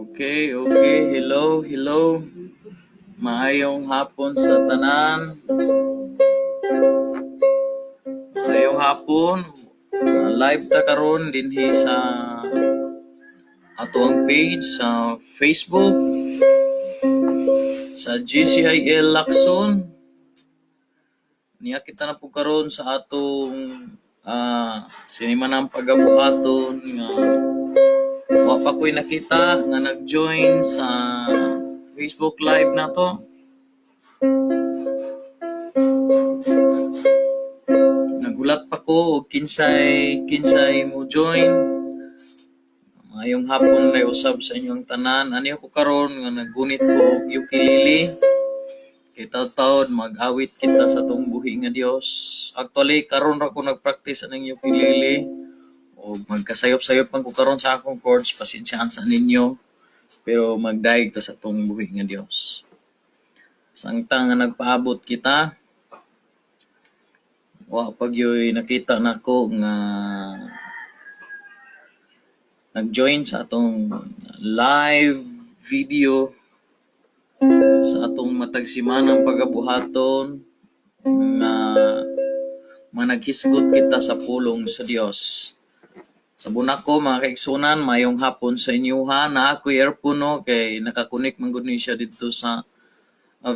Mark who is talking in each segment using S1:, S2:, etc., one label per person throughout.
S1: Okay. Hello, hello. Maayong hapon sa tanan. Maayong hapon. Live ta karon dinhi sa atoang page sa Facebook sa GCIL Lacson. Niya kita na po karon sa atong sinimanang pagabuhaton nga wa pa ko'y nakita nga nag-join sa Facebook Live nato. Nagulat pa ko og kinsay mo join. Maayong hapon ray usab sa inyong tanan. Ani ako karon nga naggunit ko og ukulele. Kay taud-taud mag-awit kita sa atong buhi nga Dios. Actually karon ra ko nag-practice aning ukulele og magkasayop-sayop man ko karon sa akong chords, pasensyaan sa ninyo. Pero magdayeg ta sa atong buhi nga Dios. Samtang nga nagpaabot kita, wa pa gyoy nakita nako nga nag-join sa atong live video sa atong matag simanang pagabuhaton nga managhisgot kita sa pulong sa Dios. Sa bunako mga kaigsunan, mayong hapon sa inyo ha. Na ako'y earphone no, kay nakakunik man gud ni siya didto sa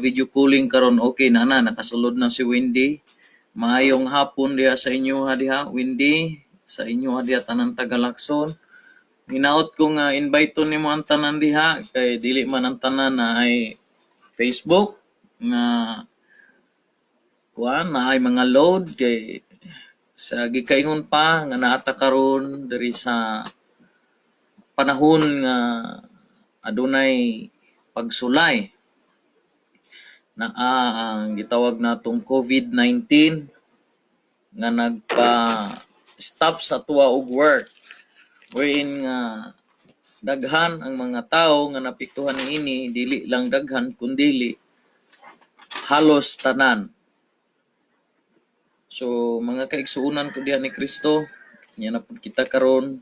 S1: video calling karon. Okay na na, nakasulod na si Wendy. Maayong hapon diha sa inyo ha diha, Wendy, sa inyo ha diha tanan taga Lacson. Hinaot ko nga invite nimo ang tanan diha kay dili man ang tanan na ay Facebook nga kuan na ay mga load kay sa gikaingon pa nga naata karon diri sa panahon nga adunay pagsulay naa ang gitawag natong COVID-19 nga nagpa-stop sa tuwa og work, wherein nga daghan ang mga tawo nga naapektuhan niini, dili lang daghan kundili halos tanan. So mga kaigsuonan ko diha ni Kristo, nya na pud kita karon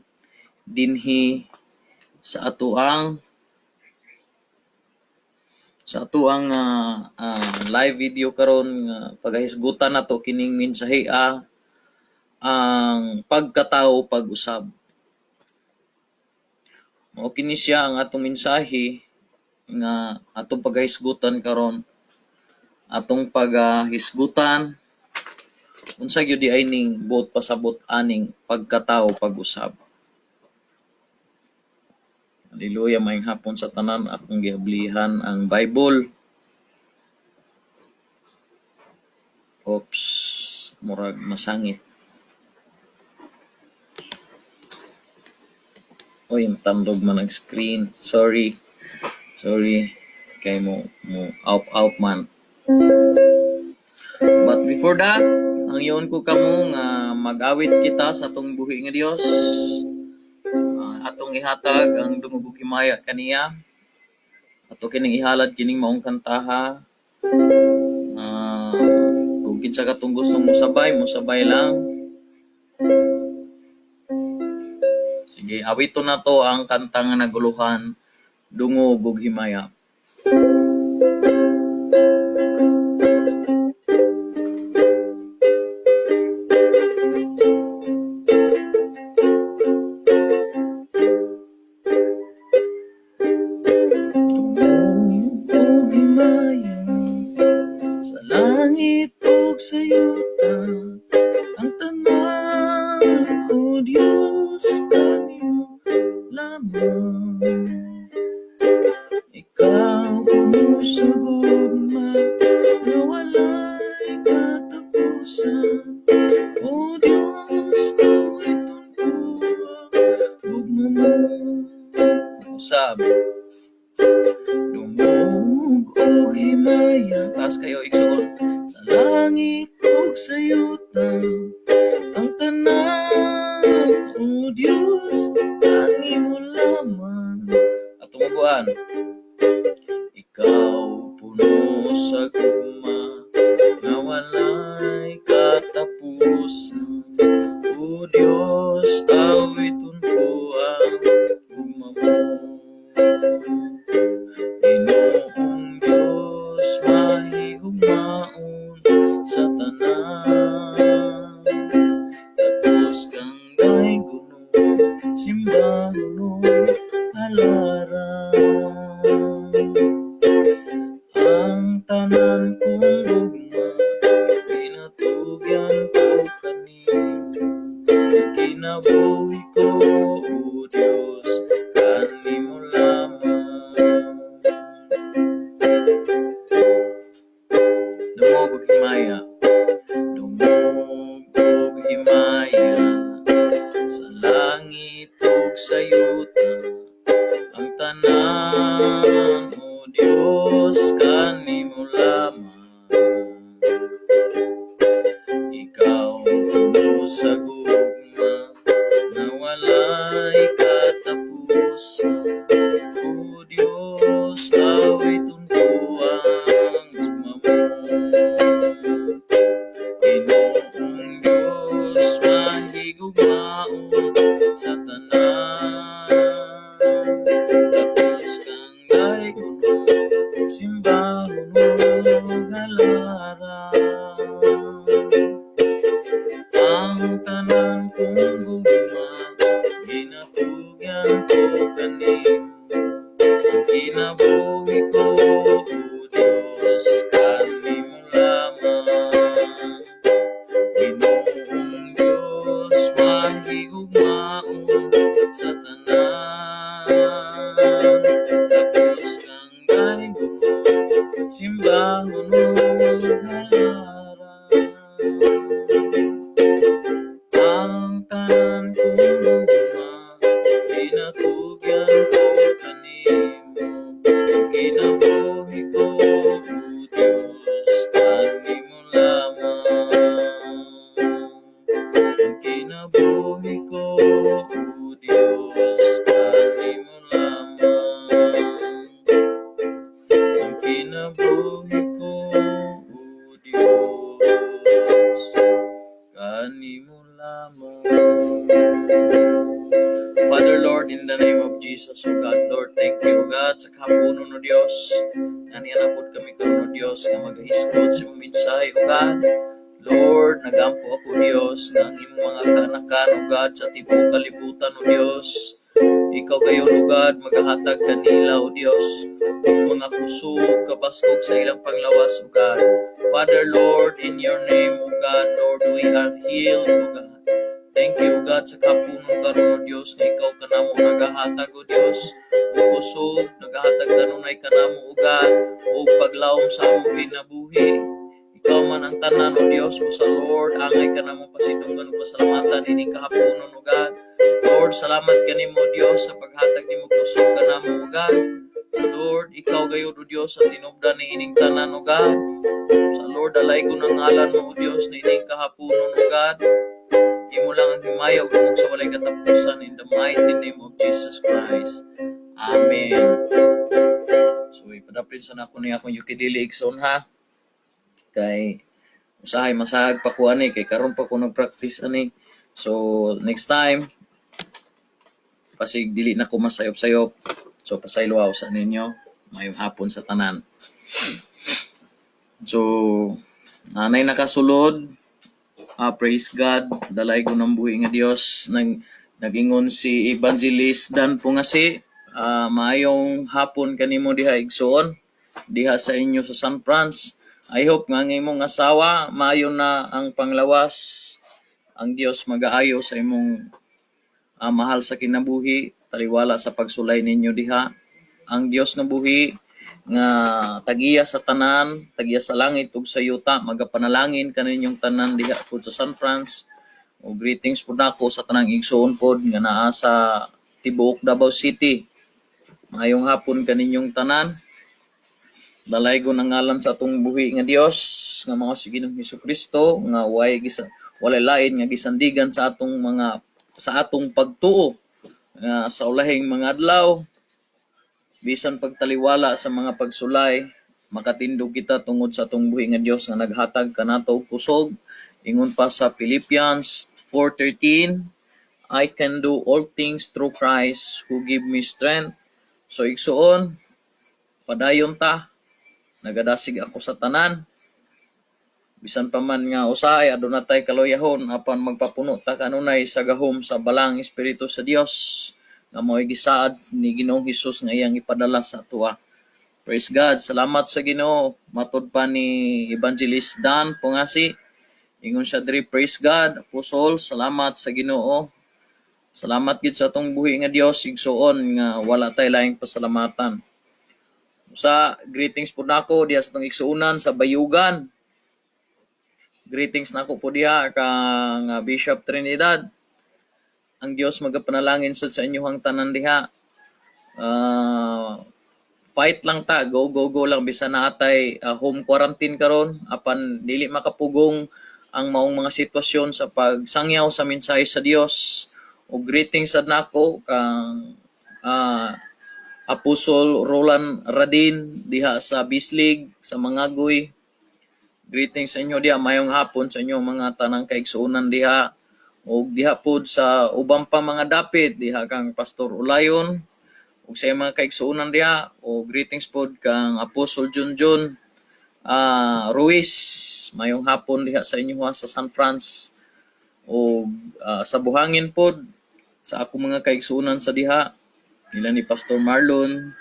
S1: dinhi sa atoang live video karon nga pagahisgutan nato kining mensahe ang pagkatawo pag-usab. Mao kini siya ang atong mensahe nga atong pagahisgutan karon. Atong pagahisgutan unsa gyud diay ning buot pasabot aning pagkatawo pag-usab. Hallelujah, maayong hapon sa tanan. Akong giablihan ang Bible. Oops, murag masangit. Oy, matandog man ang screen. Sorry. Sorry. Kay mo out out man. But before that, ang iyon ko kamo nga mag-awit kita sa atong buhi nga Dios. Atong ihatag ang dungog ug himaya kaniya. Ato kining ihalad kining maong kantaha. Kung kinsa katong gustong mosabay, mosabay lang. Sige, awiton na to ang kanta nga naguluhan, Dungog ug Himaya. Dungog ug himaya sa langit ug sa yuta, ang tanan, O Dios, kanimo lamang. Ikaw puno sa gugma nga walay katapusan. O Dios, awiton ko ang gugma mo. Usab. Dungog og himaya, taas kayo igsoon, sa langit ug sa yuta, ang tanan, O Dios, kanimo lamang. Atong ubuan. Ikaw puno sa gugma nga walay katapusan. O Dios, awiton ko ang gugma mo. Ang tanan kong gugma, ginatugyan ko kanimo. Kinabuhi ko, O Dios, kanimo lamang. Dungog og himaya, dungog og himaya, sa langit ug sa yuta, ang tanan, O Dios, kanimo lamang. Ikaw puno sa gugma nga walay katapusan. O Dios, awiton ko ang gugma mo. Ginoong Dios, mahigugmaon sa tanan. Takos kang daygon, simbahon ug halaran. Ang tanan kong gugma, ginatugyan ko kanimo. Ang kinabuhi ko, O Dios, kanimo lamang. Ginoong Dios, mahigugmaon sa tanan. Takos kang daygon, simbahon ug halaran. Ang tanan kong gugma, ginatugyan ko kanimo. Kinabuhi ko, O Dios, kanimo lamang. Ang kinabuhi ko, O Dios, kanimo lamang. Ang kinabuhi ko, O Dios, kanimo lamang. Father Lord, in the name of Jesus, O God, Lord, thank you, O God, sa kahaponon, O Dios. Nga niana pod kami karon, O Dios, nga magahisgot sa imong mensahe, O God. Lord, nagampo ako, Dios, nga ang imong mga kaanakan, O God, sa tibuok kalibutan, O Dios. Ikaw kayo, O God, magahatag kanila, O Dios, ug mga kusog, kabaskog sa ilang panglawas, O God. Father, Lord, in your name, O God, Lord, we are healed, O God. Thank you, O God, sa kahaponon karon, O Dios, nga ikaw kanamo nagahatag, O Dios, ug kusog, nagahatag kanunay kanamo, O God, ug paglaom sa among kinabuhi. Ikaw man ang tanan, O Dios, o sa Lord, angay kanamo pasidunggan ug pasalamatan ining kahaponon, O God. Lord, salamat kanimo, O Dios, sa paghatag nimo kusog kanamo, O God. Lord, ikaw gayud, O Dios, ang tinubdan ni ining tanan, O God. Sa Lord, dalaygon ang ngalan mo, O Dios, niining kahaponon, O God. Imo lang ang himaya ug dungog sa walay katapusan, in the mighty name of Jesus Christ. Amen. So ipadapin sa nako ni akong ukulele, igsoon, ha. Kay usahay masahag pa ko ani kay karon pa ko nag-practice ani. So next time pasig dili na ko masayop-sayop. So pasayloa sa ninyo. Mayong hapon sa tanan. So nanay nakasulod. Ah, praise God. Dalaygon ang buhi nga Dios. Nag-ingon si Evangelist Dan Pungasi. Ah, maayong hapon kanimo diha, igsoon. Diha sa inyo sa San Franz. I hope nga ang imong asawa maayo na ang panglawas. Ang Dios magaayo sa imong mahal sa kinabuhi, taliwala sa pagsulay ninyo diha. Ang Dios nga buhi nga tagiya sa tanan, tagiya sa langit ug sa yuta, magapanalangin kaninyong tanan diha pud sa San Franz. O greetings pud nako sa tanang igsoon pod nga naa sa tibuok Davao City. Maayong hapon kaninyong tanan. Dalaygon ang ngalan sa atong buhi nga Dios nga mao si Ginoong Hesukristo nga way gisa walay lain nga gisandigan sa atong pagtuo nga sa ulahing mga adlaw, bisan pagtaliwala sa mga pagsulay, makatindog kita tungod sa atong buhi nga Dios nga naghatag kanato og kusog. Ingon pa sa Philippians 4:13, "I can do all things through Christ who give me strength." So igsuon, padayon ta. Nagadasig ako sa tanan, bisan pa man nga usahay aduna tay kaluyahon, apan magpapuno ta kanunay sa gahom sa Balaang Espiritu sa Dios. Nga mao'y gisaad ni Ginoong Hesus nga iyang ipadala sa atoa. Praise God. Salamat sa Ginoo. Matod pa ni Evangelist Dan Pungasi. Ingon siya diri, "Praise God, Apostle, salamat sa Ginoo." Salamat gid sa atong buhi nga Dios, igsuon, nga wala tay laing pasalamatan. Sa greetings po nako diha sa atong igsuonan sa Bayugan. Greetings nako po diha kang Bishop Trinidad. Ang Dios magapanalangin sad sa inyong tanan diha. Fight lang ta, go go go lang bisan naa tay home quarantine karon, apan dili makapugong ang maong mga sitwasyon sa pagsangyaw sa mensahe sa Dios. O greetings sad nako kang Apostol Roland Radin diha sa Bislig sa Mangagoy. Greetings sa inyo diha, mayong hapon sa inyong mga tanang kaigsuonan diha. Ug diha pod sa uban pa mga dapit diha kang Pastor Ulayon ug sa iyang mga kaigsuonan diha, o greetings pod kang Apostle Junjun Ruiz, mayong hapon diha sa inyo ha, sa San Franz, o sa Buhangin pod sa akong mga kaigsuonan sa diha nila ni Pastor Marlon,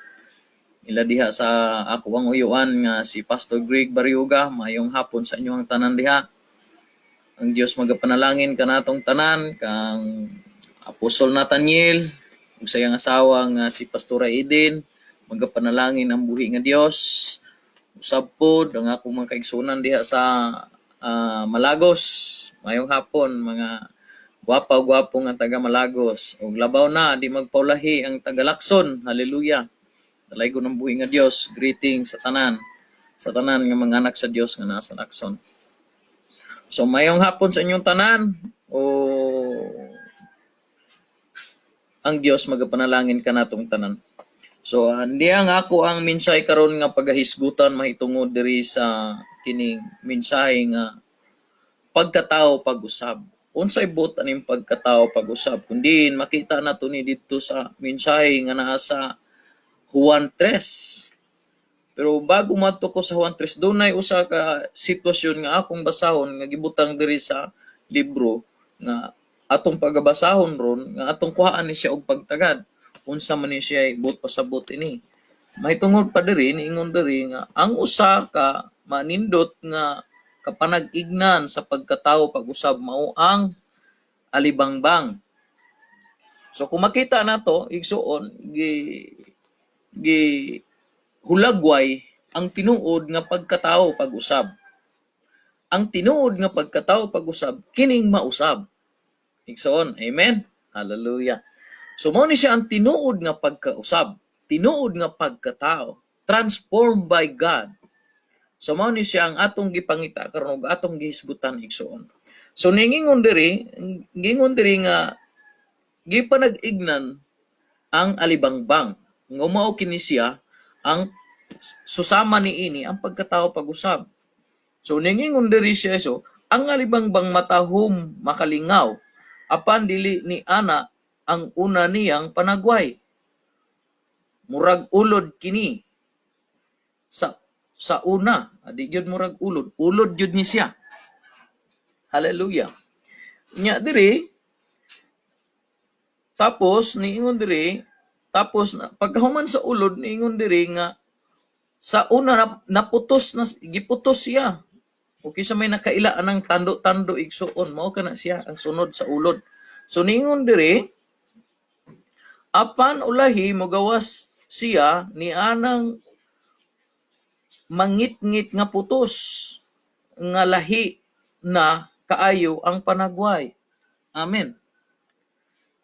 S1: ila diha sa ako ang uyuan nga si Pastor Greg Barriuga. Mayong hapon sa inyong tanan diha. Ang Dios magapanalangin kanatong tanan, kang Apostol Nathaniel ug sa iyang asawa nga si Pastora Eden, magapanalangin ang buhi nga Dios. Usab pod ang akong mga kaigsuonan diha sa Malagos. Mayong hapon, mga gwapa gwapo nga taga Malagos, ug labaw na di magpaulahi ang taga Lacson. Hallelujah. Dalaygon ang buhi nga Dios. Greeting sa tanan nga mga anak sa Dios nga nasa Lacson. So mayong hapon sa inyong tanan o ang Dios magapanalangin kanatong tanan. So hindi ang ako ang mensahe karon nga pagahisgutan mahitungod diri sa kining mensahe nga pagkatao pag-usab. Unsay buot aning pagkatao pag-usab? Kundi makita nato ni didto sa mensahe nga naa sa Juan 3. Pero bago madto ko sa Juan 3, dunay usa ka sitwasyon nga akong basahon nga gibutang diri sa libro nga atong pagabasahon ron nga atong kuhaan ni siya og pagtagad. Unsa man ni siya buot pasabot ini. Mahitungod pa diri, niingon diri nga ang usa ka manindot nga kapanag-ignan sa pagkatao pag-usab mao ang alibangbang. So kung makita nato, igsuon, gi gi hulagway ang tinuod nga pagkatao pag-usab. Ang tinuod nga pagkatao pag-usab kining mausab. Igsoon, amen. Hallelujah. So mao ni siya ang tinuod nga pagkausab, tinuod nga pagkatao, transformed by God. So mao ni siya ang atong gipangita karon ug atong gihisgutan, igsoon. So ningingon diri nga gipanag-ignan ang alibangbang. Nga mao kini siya ang susama niini ang pagkatao pag-usab. So ningingon diri siya, so ang alibangbang matahom makalingaw, apan dili ni ana ang una niyang panagway. Murag ulod kini sa una, di gyud murag ulod, ulod gyud ni siya. Hallelujah. Nya diri tapos niingon diri, tapos na, pagkahuman sa ulod, niingon diri nga sa una na, naputos na, giputos siya. Okay, sa may nakaila anang tando-tando, igsuon, mao kana siya ang sunod sa ulod. So niingon diri, apan ulahi mogawas siya ni anang mangitngit nga putos nga lahi na kaayo ang panagway. Amen.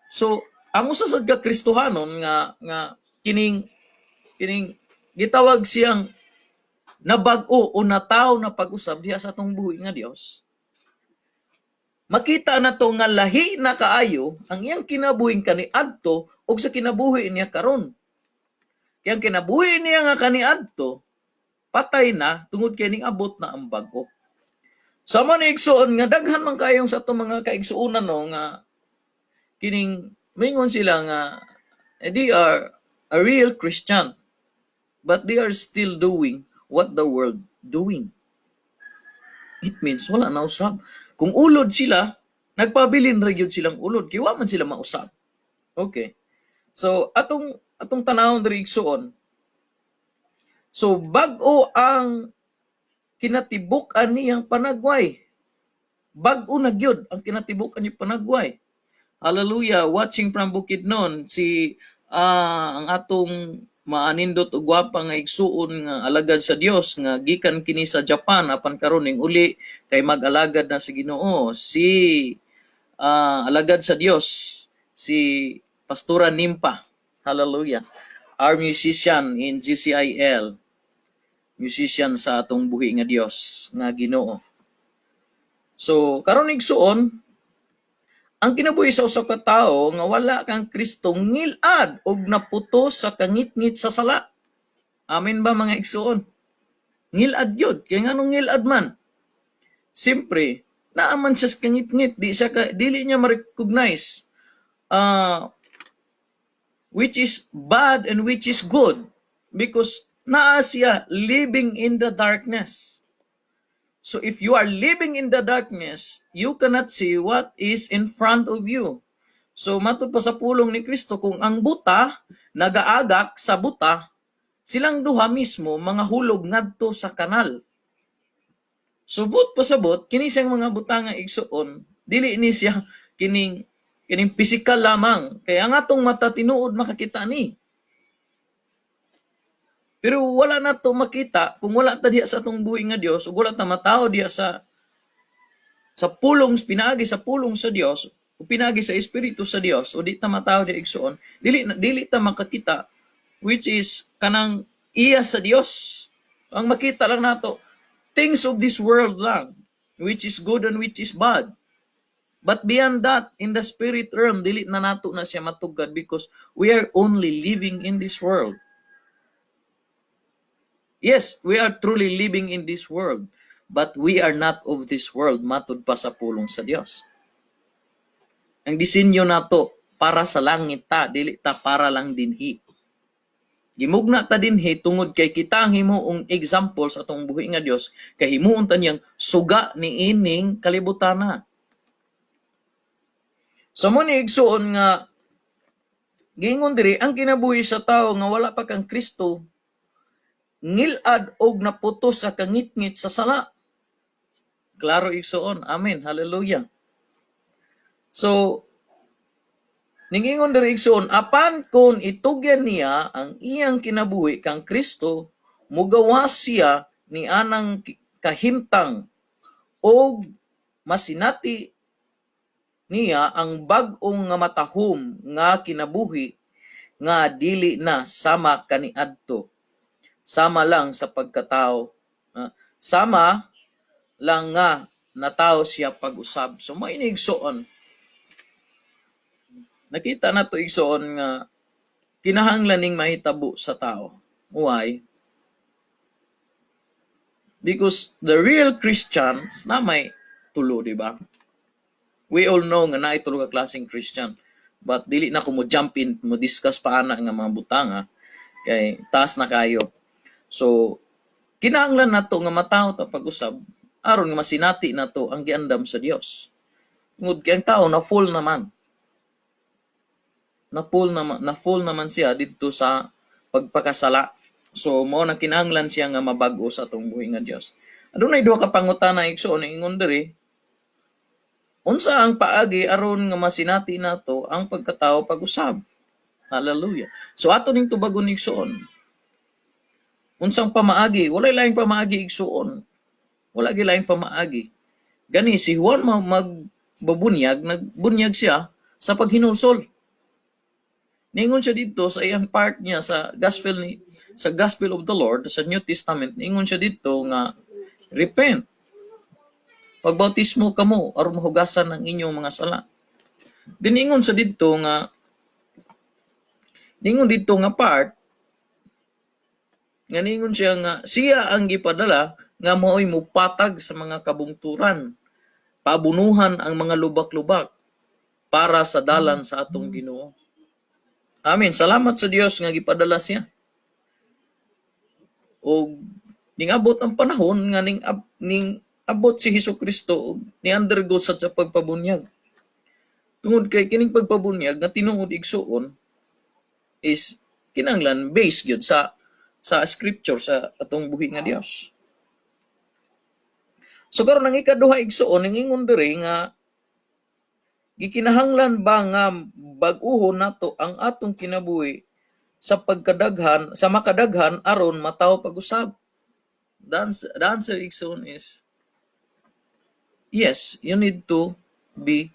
S1: So, ang usa sad ka Kristohanon nga nga kining kining gitawag siyang nabag-o o nataw na pag-usab diha sa atong buhi nga Dios. Makita na to nga lahi na kaayo ang iyang kinabuhing kaniadto ug sa kinabuhi niya karon. Kaya ang kinabuhi niya nga kaniadto patay na tungod kay ning abot na ang bag-o. Sa man, igsuon, nga daghan man kayong sa atong mga kaigsuonan, no, nga kining mingon sila nga they are a real Christian but they are still doing what the world doing. It means wala na usab. Kung ulod sila, nagpabilin ra gyud silang ulod kay wa man sila mausab. Okay. So atong tanawon diri, igsuon. So bag-o ang kinatibuk-an niyang panagway. Bag-o na gyud ang kinatibuk-an niyang panagway. Hallelujah. Watching from Bukidnon si ang atong maanindot og gwapa nga igsuon nga alagad sa Dios nga gikan kini sa Japan apan karon ning uli kay mag-alagad na sa Ginoo, si alagad sa Dios, si Pastora Nimpa. Hallelujah. Our musician in GCIL, musician sa atong buhi nga Dios nga Ginoo. So karon, igsuon, ang kinabuhi sa usa ka tawo nga wala kang Kristo ngilad og naputo sa kangitngit sa sala. Amen ba, mga igsuon? Ngilad yun. Kaya nganong ngilad man? Siyempre, naaman siya sa kangitngit, di siya ka, dili niya ma-recognize which is bad and which is good because naa siya living in the darkness. So if you are living in the darkness, you cannot see what is in front of you. So matud pa sa pulong ni Kristo, kung ang buta nagaagak sa buta, silang duha mismo mga hulog ngadto sa kanal. So buot pasabot, kini siyang mga butanga, igsuon, dili ni siya kining physical lamang. Kaya ang atong mata tinuod makakita ni. Pero wala na to makita kung wala ta diha sa atong buhi nga Dios ug wala ta matawo diha sa pulong, pinaagi sa pulong sa Dios o pinaagi sa Espiritu sa Dios, o di ta matawo diha, igsuon, dili ta makakita which is kanang iya sa Dios. Ang makita lang nato, things of this world lang, which is good and which is bad. But beyond that, in the spirit realm, dili na nato na siya matugad because we are only living in this world. Yes, we are truly living in this world, but we are not of this world, matud pa sa pulong sa Dios. Ang disenyo nato para sa langit ta, dili ta para lang dinhi. Gimugna ta dinhi tungod kay kita ang himuong example sa atong buhi nga Dios, kay himuon ta niyang suga ni ining kalibutana. So mo ni, igsuon, nga giingon diri, ang kinabuhi sa tawo nga wala pa kang Kristo ngilad og naputos sa kangitngit sa sala. Klaro, igsuon. Amen. Hallelujah. So ningingon diri, igsuon, apan kung itugyan niya ang iyang kinabuhi kang Kristo, mugawas siya ni anang kahimtang og masinati niya ang bag-ong nga matahom nga kinabuhi nga dili na sama kaniadto, sama lang sa pagkatao, sama lang nga natawo siya pag-usab. So mao ini, igsuon, nakita nato, igsuon, nga kinahanglan ning mahitabo sa tao. Why? Because the real Christians na may tulo, di ba? We all know nga naay tulo ka klaseng Christian, but dili na ko mo jump in mo discuss pa ana nga mga butanga kay taas na kayo. So kinahanglan nato nga matawo ta pag-usab aron nga masinati nato ang giandam sa Dios, tungod kay ang tao na full naman, na full naman siya didto sa pagpakasala. So mao na kinahanglan siya nga mabag-o sa atong buhi nga Dios. Adunay duha ka pangutana, igsuon, ingon diri: unsa ang paagi aron nga masinati nato ang pagkatao pag-usab? Hallelujah. So ato ning tubagon, igsuon. Unsang pamaagi? Walay laing pamaagi, igsuon. Wala gyud laing pamaagi. Gani si Juan magbabunyag, nagbunyag siya sa paghinulsol. Ningon siya dito sa iyang part niya sa gospel of the Lord sa New Testament, ningon siya dito nga, "Repent. Pagbautismo kamo aron mahugasan ang inyong mga sala." Diningon sa didto nga, ningon didto nga part nga ningon siya nga siya ang gipadala nga mao'y mupatag sa mga kabungturan, pabunuhan ang mga lubak-lubak para sa dalan sa atong Ginoo. Amen. Salamat sa Dios nga gipadala siya. Og ning abot ang panahon nga ning abot si Hesus Kristo ug ni undergo sad sa pagpabunyag. Tungod kay kining pagpabunyag nga tinuod, igsuon, is kinahanglan base gyud sa scripture, sa atong buhi nga Dios. So karon, ang ikaduha, igsuon, ningingon diri nga gikinahanglan ba nga bag-uhon nato ang atong kinabuhi sa pagkadaghan, sa makadaghan, aron matawo pag-usab? The answer, igsoon, is yes, you need to be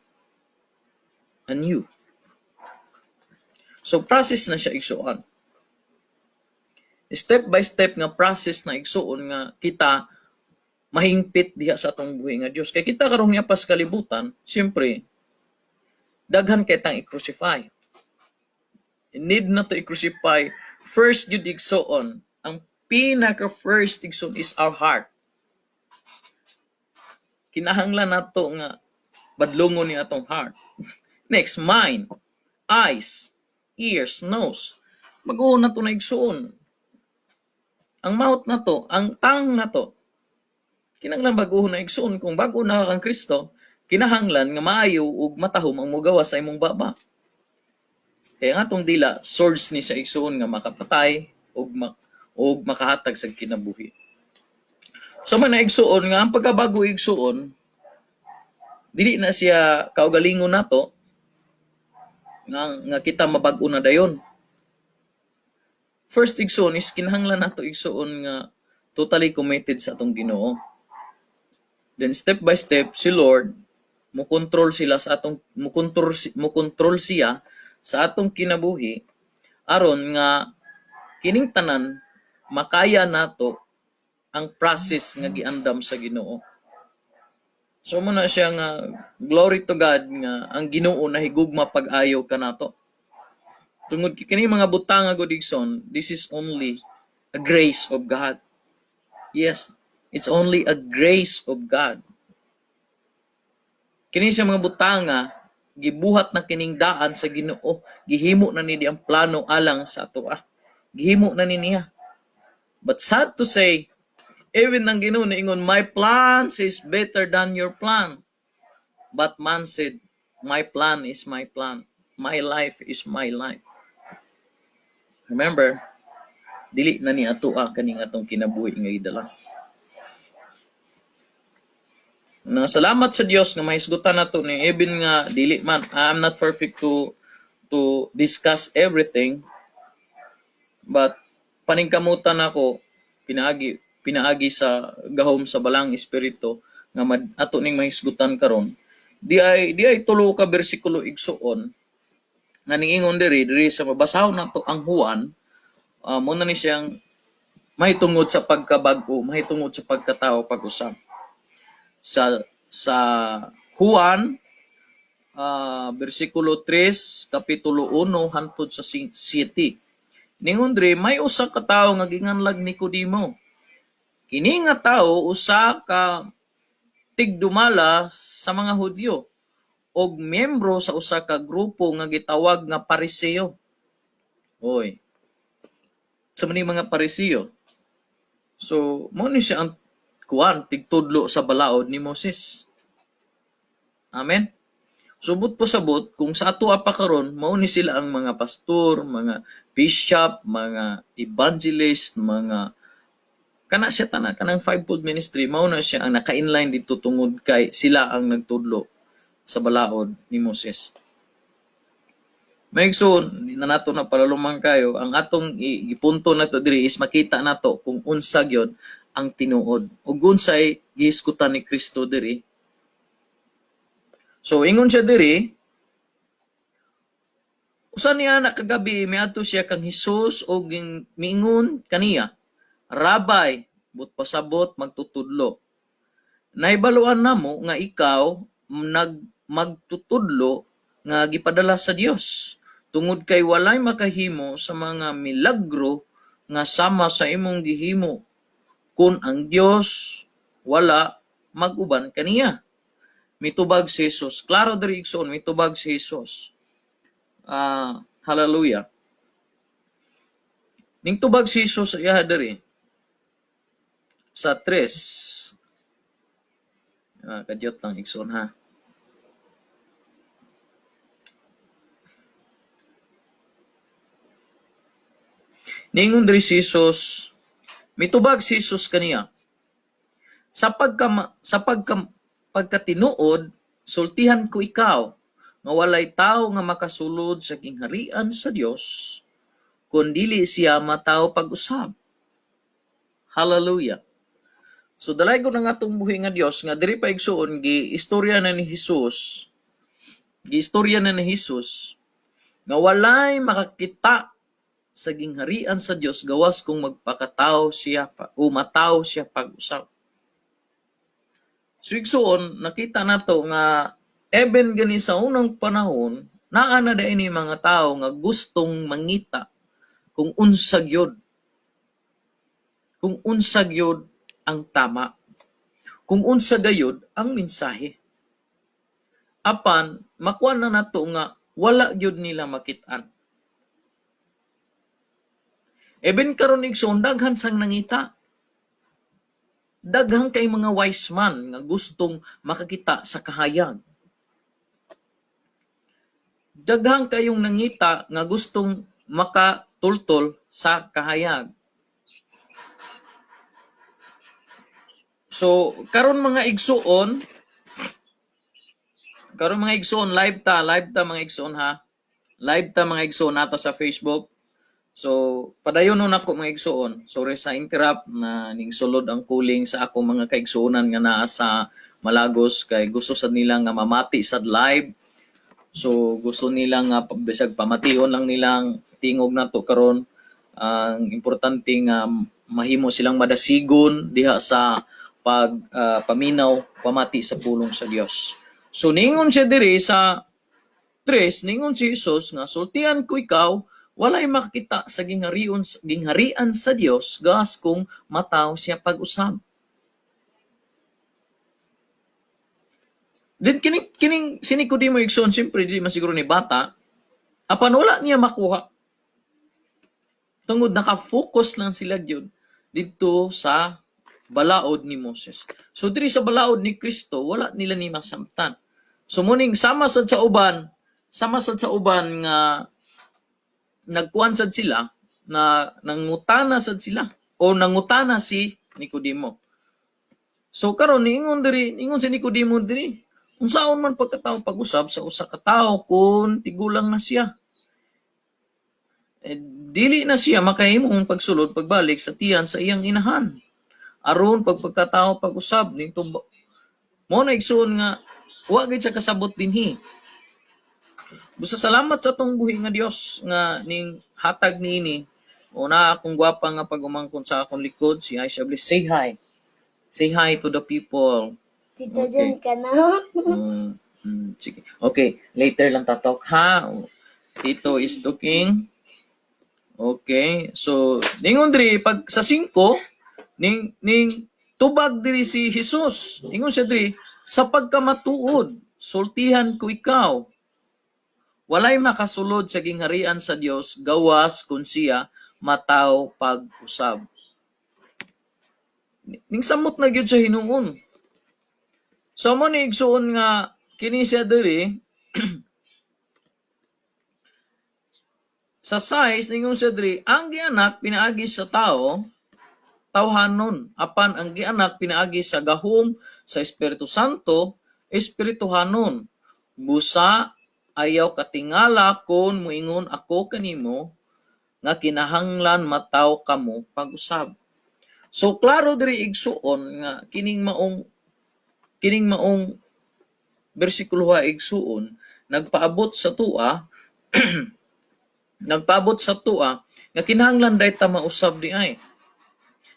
S1: anew. So process na siya, igsuon. Step by step nga process na, igsuon, nga kita mahingpit diha sa atong buhi nga Dios. Kay kita karong niya pas kalibutan, siyempre daghan kay tang i-crucify. Need na to i-crucify first gyud, igsuon. Ang pinaka first, igsuon, is our heart. Kinahanglan nato nga badlongon ni atong heart. Next, mind, eyes, ears, nose. Bag-ohon na to na, igsuon. Ang mouth na to, ang tongue na to. Kinahanglan bag-ohon na, igsuon. Kung bago na kang Kristo, kinahanglan nga maayo ug matahom ang mugawas sa imong baba. Kaya nga atong dila, swords ni siya, igsuon, nga makapatay ug makahatag sa kinabuhi. So man na, igsuon, nga ang pagkabago, igsuon, dili na siya kaugalingon nato nga kita mabag-o na dayon. First, igsuon, is kinahanglan nato, igsuon, nga totally committed sa atong Ginoo. Then step by step si Lord mo control siya sa atong kinabuhi aron nga kining tanan makaya nato ang process nga giandam sa Ginoo. So mo na siya nga glory to God nga ang Ginoo nahigugma pag-ayo kanato. Tungod kay kini mga butang nga gud, igsoon, this is only a grace of God. Yes, it's only a grace of God. Kini siya mga butanga gibuhat na kining daan sa Ginoo, gihimo na ni di ang plano alang sa atoa. Gihimo na ni niya. But sad to say, even ang Ginoo niingon, "My plans is better than your plan." But man said, "My plan is my plan. My life is my life." Remember, dili na ni atoa kaning atong kinabuhi nga gidala. Na salamat sa Dios nga mahisgutan nato ni, even nga dili man, I'm not perfect to discuss everything, but paningkamutan nako pinaagi pinaagi sa gahom sa Balaang Espiritu nga ato ning mahisgutan karon. Di ay tulo ka bersikulo, igsuon, nga niingon diri diri sa mabasahon nato ang Juan, mo na ni siyang mahitungod sa pagkabag-o, mahitungod sa pagkatao pag-usab. Sa Juan, bersikulo 3, kapitulo 1 hantod sa 7. Ningon diri, may usa ka tawo nga ginganlag Nicodemo. Kini nga tawo usa ka tigdumala sa mga Hudyo og miyembro sa usa ka grupo nga gitawag nga Pariseo. Oy. Sa man mga Pariseo. So, mo ni siya ang kuan tigtudlo sa balaod ni Moses. Amen. Subot po sabot kung sa ato pa karon, mao ni sila ang mga pastor, mga bishop, mga evangelist, mga kana siya tanan, kanang fivefold ministry, mao na siya ang naka-inline dito tungod kay sila ang nagtudlo sa balaod ni Moses. Mga igsoon, di na nato na palalumang kayo, ang atong gipunto nato diri is makita nato kung unsa gyud ang tinuod ug unsay gihisgutan ni Kristo diri. So ingon siya diri, usa niya na kagabi, miadto siya kang Hesus ug miingon kaniya, "Rabbi," but pasabot magtutudlo. "Nahibaluan namo nga ikaw nag magtutudlo nga gipadala sa Dios tungod kay walay makahimo sa mga milagro nga sama sa imong gihimo kun ang Dios wala mag-uban kaniya." Mitubag si Jesus. Klaro diri, igsoon, mitubag si Jesus. Ah, hallelujah. Ning tubag si Jesus sa iya diri sa tres. Ah, kadyot lang, igsoon, ha. Ningon diri si Jesus, mitubag si Jesus kaniya, Sa pagkatinuod, sultihan ko ikaw, nga walay tawo nga makasulod sa gingharian sa Dios kung dili siya matawo pag-usab. Hallelujah. So dalaygon ang atong buhi nga Dios nga diri pa, igsuon, gi istorya na ni Jesus. Gi istorya na ni Jesus nga walay makakita sa gingharian sa Dios gawas kung magpakatawo siya pa, o matawo siya pag-usab. So igsuon, nakita nato nga even gani sa unang panahon, naa na ni mga tao nga gustong mangita kung unsa gyud ang tama, kung unsa gayud ang mensahe. Apan makuha na nato nga wala gyud nila makit-an. Even karon, igsoon, daghan sang nangita. Daghan kay mga wise man nga gustong makakita sa kahayag. Daghan kayong nangita nga gustong makatultol sa kahayag. So karon, mga igsuon, live ta, mga igsuon, ha. Live ta, mga igsuon, nata sa Facebook. So padayon nun ako, mga igsuon. Sorry sa interrupt na ning sulod ang kuling sa akong mga kaigsuonan nga naa sa Malagos kay gusto sad nila nga mamati sad live. So gusto nila nga bisag pamation lang nilang tingog nato karon. Ang importante nga mahimo silang madasigon diha sa pag paminaw, pamati sa pulong sa Dios. So ningon siya diri sa 3, ningon si Jesus nga, "Sultian ko ikaw, walay makakita sa gingharian sa Dios gawas kung mataw siya pag-usab." Then kining si Nicodemo, igsoon, siyempre dili man siguro ni bata, apan wala niya makuha. Tungod naka-focus lang sila gyud didto sa balaod ni Moses. So diri sa balaod ni Kristo, wala nila ni masamtan. So muning sama sad sa uban nga nagkuan sad sila na nangutana sad sila o nangutana si Nicodemo. So karon niingon diri, niingon si Nicodemo diri, "Unsaon man pagkatao pag-usab sa usa ka tawo kung tigulang na siya? Eh, dili na siya makahimong pagsulod pagbalik sa tiyan sa iyang inahan aron pagpagkatao pag-usab." Nito mo na, igsuon, nga wa gid siya kasabot dinhi. Busa salamat sa atong buhi nga Dios nga ning hatag niini. Una akong gwapa nga pag-umangkon sa akong likod, si Aisha Bliss. Say hi. Say hi to the people.
S2: Tito
S1: Okay.
S2: John ka na.
S1: Sige. Okay, later lang ta-talk ha. Tito is talking. Okay. So, ningon diri pag sa 5, ning tubag diri si Jesus. Ingon siya diri, "Sa pagkamatuod, sultihan ko ikaw, walay makasulod sa gingharian sa Dios gawas kung siya mataw pag-usab." Ning samot na gyud sa hinuon. So mo ni, igsuon, nga kini siya diri sa 6, ningon siya diri, "Ang gianak pinaagi sa tao, tawhanon, apan ang gianak pinaagi sa gahom sa Espiritu Santo, espirituhanon. Busa ayaw katingala kon moingon ako kanimo nga kinahanglan mataw kamo pag-usab." So klaro diri, igsuon, nga kining maong bersikulo ha, igsuon, nagpaabot sa tua nga kinahanglan day ta mausab di ay.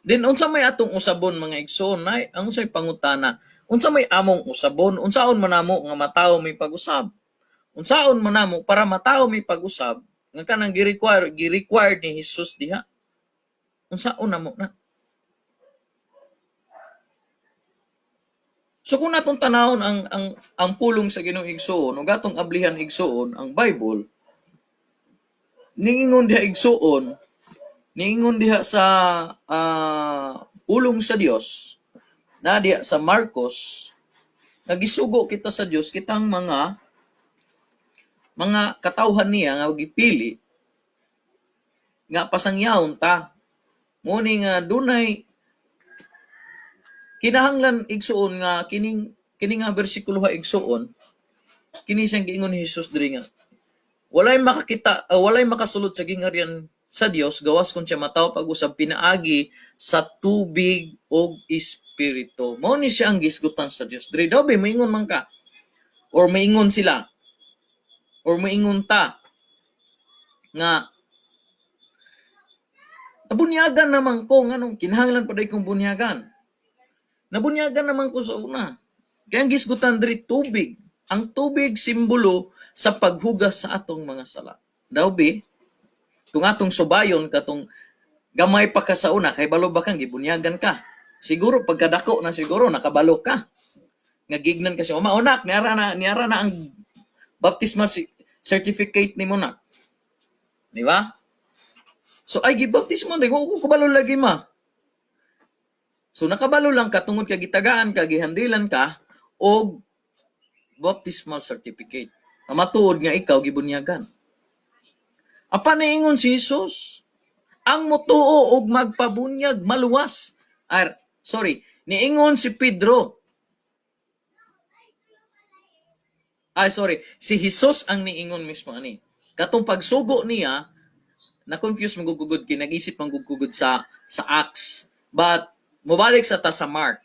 S1: Then unsa may atong usabon, mga igsuon, nay ang unsay pangutana? Unsa may among usabon? Unsaon man namo nga matawo may pag-usab? Unsaon man namo para matawo may pag-usab nga kanang gi-require ni Jesus diha? Unsaon namo na? So kung natong tanawon ang pulong sa Ginoo, igsuon, ug atong ablihan, igsuon, ang Bible, niingon diha, igsuon, niingon diha sa pulong sa Dios na diha sa Marcos, nagisugo kita sa Dios, kitang mga katawhan niya nga gipili. Nga pasangyawon ta. Mao ni nga dunay kinahanglan, igsuon, nga kining kini nga bersikulo ha, igsuon, kini siyang giingon ni Jesus diri nga walay makakita, walay makasulod sa gingharian sa Dios gawas kung siya matawo pag-usab pinaagi sa tubig ug espiritu. Mao ni siya ang gisgutan sa Dios diri. Daw moingon man ka or moingon sila or moingon ta nga nabunyagan naman ko, nganong kinahanglan pa kong bunyagan? Nabunyagan naman ko sa una. Kaya ang gisgutan diri tubig. Ang tubig simbolo sa paghugas sa atong mga sala. Daw bi, kung atong subayon katong gamay pa ka sa una, kay balo ba kang gibunyagan ka? Siguro pagkadako na siguro nakabalo ka. Nga gignan ka siya, "Mama, onak, niara na ang baptismal certificate nimo na." Di ba? So ay gibaptismo di ko kabalo lagi, ma. So nakabalo lang ka tungod kay gitagaan ka, gihandilan ka og baptismal certificate. Nga matuod nga ikaw gibunyagan. Apan niingon si Jesus, ang motuo og magpabunyag maluwas. Ar, sorry, niingon si Pedro. Ay, sorry, si Jesus ang niingon mismo ani. Katong pagsugo niya, na-confuse magugugod kay nag-isip manggugugod sa Acts. But mobalik sa ta sa Mark.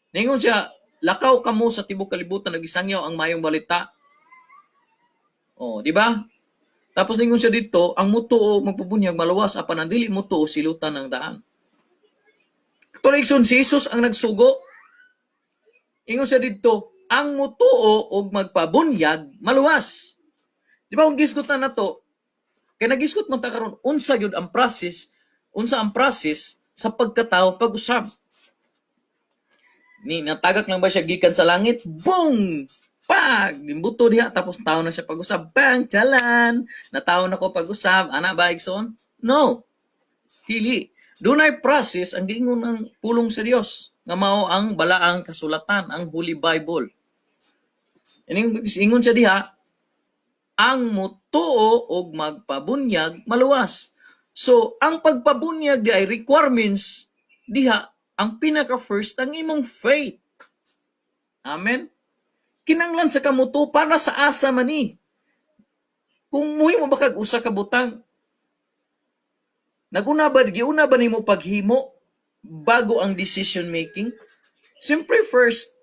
S1: Ningon siya, "Lakaw kamo sa tibok kalibutan ug isangyaw ang maayong balita." Oh, di ba? Tapos ningon siya dito, ang mutuo magpabunyag maluwas, apan ang dili mutuo silutan ng daan. Tuloy, si Jesus ang nagsugo. Ingon siya dito, ang mutuo og magpabunyag maluwas. Di ba kung gisgutan na to, kay nagisgot man ta karon unsa gyud ang process, unsa ang process sa pagkatao pag-usab. Ni natagak lang ba siya gikan sa langit? Boom! Pag! Limbuto diha, tapos tao na siya pag-usab. Bang! Jalan! Natawo na ko pag-usab. Ana ba, igsoon? No. Dili. Dunay process ang giingon ng pulong sa Dios nga mao ang balaang kasulatan, ang Holy Bible. Ingon siya diha, ang mutuo og magpabunyag maluwas. So, ang pagpabunyag di ay requirements diha, ang pinaka first ang imong faith. Amen. Kinanglan sa kamutuo para sa asa man ni. Kung muhimo ba kag usa ka butang, naguna ba, giuna ba nimo paghimo bago ang decision making? Siyempre first,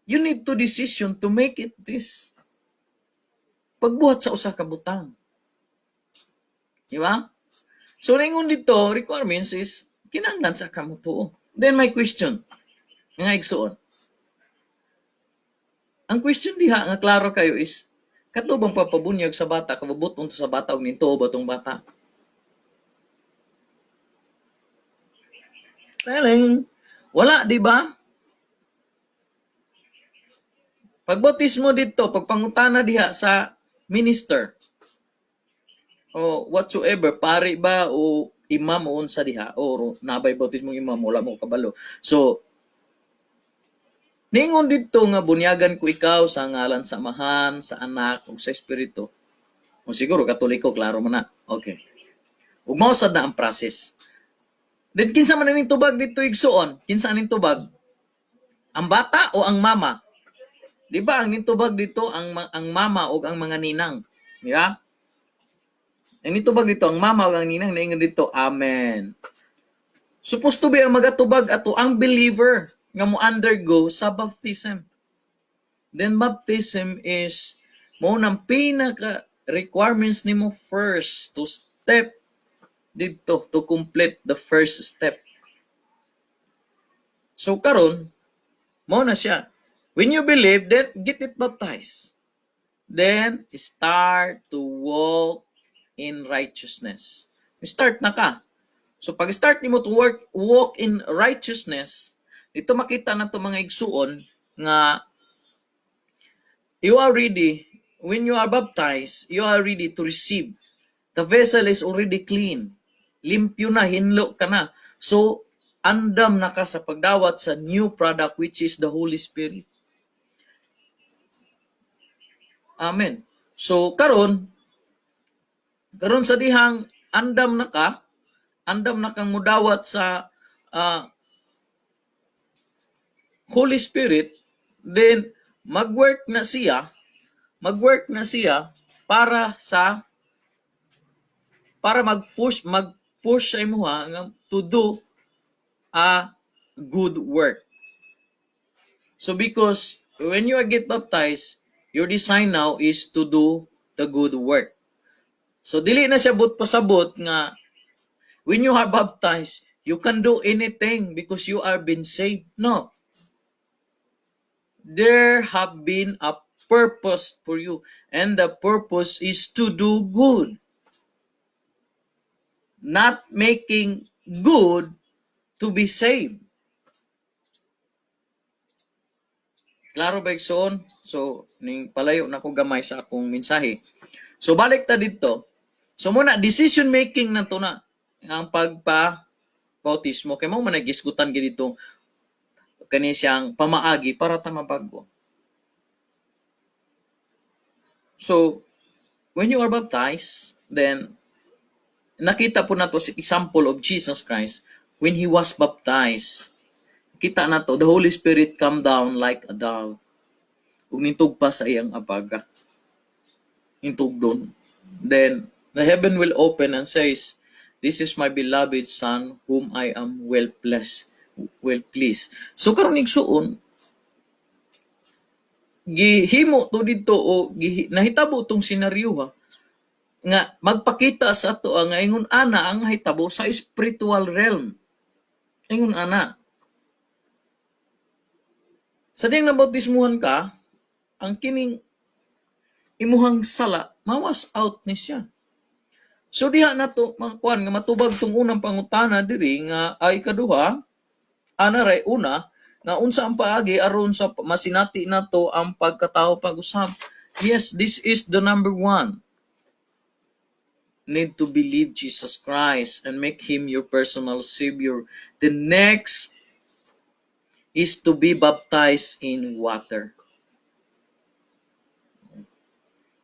S1: you need to decision to make it this. Pagbuhat sa usa ka butang. Di ba? So, ningon dito, requirements is, kinanglan sa kamutuo. Then my question, nga igsuon. Ang question diha nga klaro kayo is, kato bang papabunyag sa bata, kabubut unto sa bata, ug nintuo ba tong bata? Teleng, wala, di ba? Pagbautismo dito, pagpangutana diha sa minister, o whatsoever, pari ba o imam o unsa diha, o nabay bautismo imam, wala mo kabalo. So, ningon dito nga bunyagan ko ikaw sa ngalan sa Amahan, sa Anak, ug sa Espiritu. O siguro Katoliko, klaro man na. Okay. Ug mao sad na ang process. Then kinsa man ining tubag dito, igsuon? Kinsa aning tubag? Ang bata o ang mama? Di ba ang nitubag dito ang mama o ang mga ninang? Di ba? Ang nitubag dito ang mama o ang ninang, naingon dito, "Amen." Supposed to be ang magatubag ato ang believer nga mo undergo sa baptism. Then baptism is mo nang pinaka requirements nimo first to step dito to complete the first step. So karon mo na siya. When you believe, then get it baptized. Then start to walk in righteousness. Start na ka. So pag start nimo to walk in righteousness, dito makita na to mga igsuon nga you are ready. When you are baptized, you are ready to receive. The vessel is already clean. Limpyo na, hinlo ka na. So, andam na ka sa pagdawat sa new product, which is the Holy Spirit. Amen. So, karon sa dihang andam na ka, Andam na kang mudawat sa Holy Spirit, then mag-work na siya para mag-push sa imuha nga to do a good work. So because when you are get baptized, your design now is to do the good work. So dili na siya buot pasabot nga when you are baptized, you can do anything because you are been saved. No. There have been a purpose for you, and the purpose is to do good. Not making good to be saved. Klaro ba, igsoon? So, ning palayo na ko gamay sa akong mensahe. So, balik ta didto. So, muna, decision making na to na ang pagpa bautismo kay mao man nagisgutan gid dito kani siyang pamaagi para ta mabago. So, when you are baptized, then nakita po nato si example of Jesus Christ when he was baptized. Kita nato the Holy Spirit come down like a dove ug nitugpa sa iyang abaga. Nitugdon. Then the heaven will open and says, "This is my beloved Son whom I am well blessed, well pleased." So karon, igsuon, gihimo to didto o nahitabo tong senaryo ha nga magpakita sa ato nga ingon ana ang nahitabo sa spiritual realm. Ingon ana. Sa diyang nabautismuhan ka, ang kining imuhang sala mawas out ni siya. So diha na to makuan nga matubag tong unang pangutana diri nga ay kaduha ana ray una nga unsa ang paagi aron sa masinati nato ang pagkatawo pag-usab. Yes, this is the number one. Need to believe Jesus Christ and make him your personal savior. The next is to be baptized in water.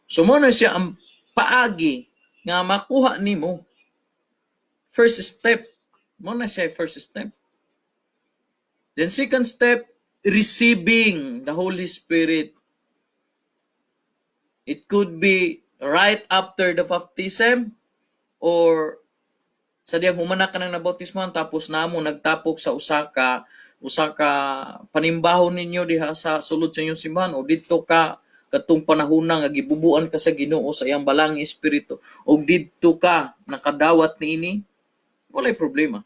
S1: So mo na siya ang paagi nga makuha nimo. First step. Mo na siya first step. Then second step, receiving the Holy Spirit. It could be right after the baptism or sa diyang humana ka nang nabautismohan tapos namo nagtapok sa usa ka panimbahon ninyo diha sa sulod sa inyong simbahan o didto ka katong panahona nga gibubuan ka sa Ginoo sa iyang balang espiritu og didto ka nakadawat niini, walay problema.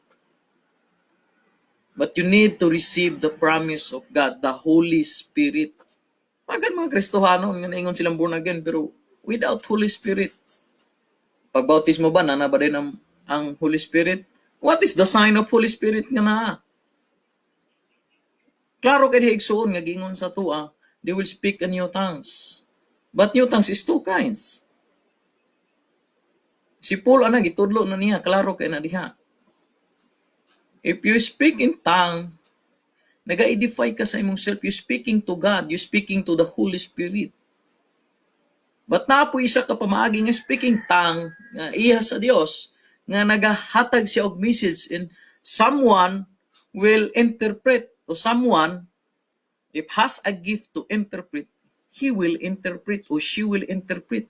S1: But you need to receive the promise of God, the Holy Spirit. Pagan mga Kristohano nga naingon silang born again pero without Holy Spirit. Pag bautismo ba nana ba din ang Holy Spirit? What is the sign of Holy Spirit nga naa? Klaro kay diha, igsuon, nga giingon sa tua, they will speak in new tongues. But new tongues is two kinds. Si Paul ana gitudlo na niya, klaro kay na diha. If you speak in tongue, naga-edify ka sa imong self, you speaking to God, you speaking to the Holy Spirit. But naa po isa ka pamaagi nga speaking tongue nga iya sa Dios nga nagahatag siya og message and someone will interpret or someone if has a gift to interpret, he will interpret or she will interpret.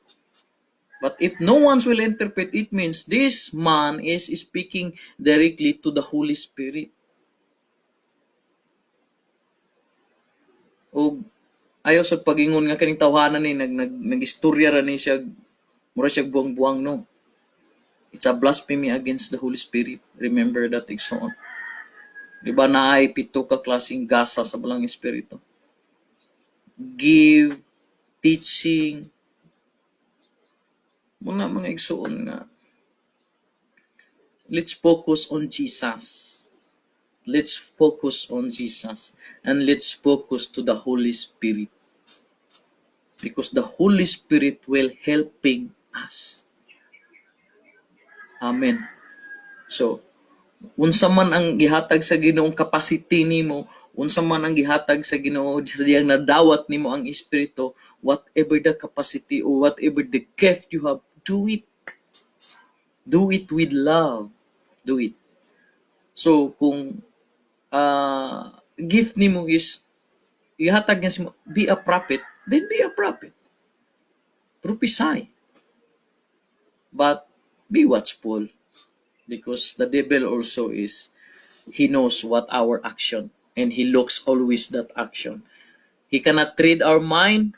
S1: But if no one will interpret, it means this man is speaking directly to the Holy Spirit. Og ayaw sa pagingon nga kaning tawhana ni nag nag nagistorya ra ni siya, mura siya buwang-buwang, no. It's a blasphemy against the Holy Spirit. Remember that, igsoon. Di ba naay pito ka klaseng gasa sa balang espiritu? Give, teaching, mga igsoon nga let's focus on Jesus. Let's focus on Jesus and let's focus to the Holy Spirit. Because the Holy Spirit will helping us. Amen. So, unsa man ang gihatag sa Ginoong capacity nimo, unsa man ang gihatag sa Ginoo sa diyang nadawat nimo ang espiritu, whatever the capacity or whatever the gift you have, do it. Do it with love. Do it. So kung gift nimo is ihatag niya sa be a prophet, then be a prophet. Prophesy. But be watchful because the devil also is, he knows what our action and he looks always that action. He cannot read our mind,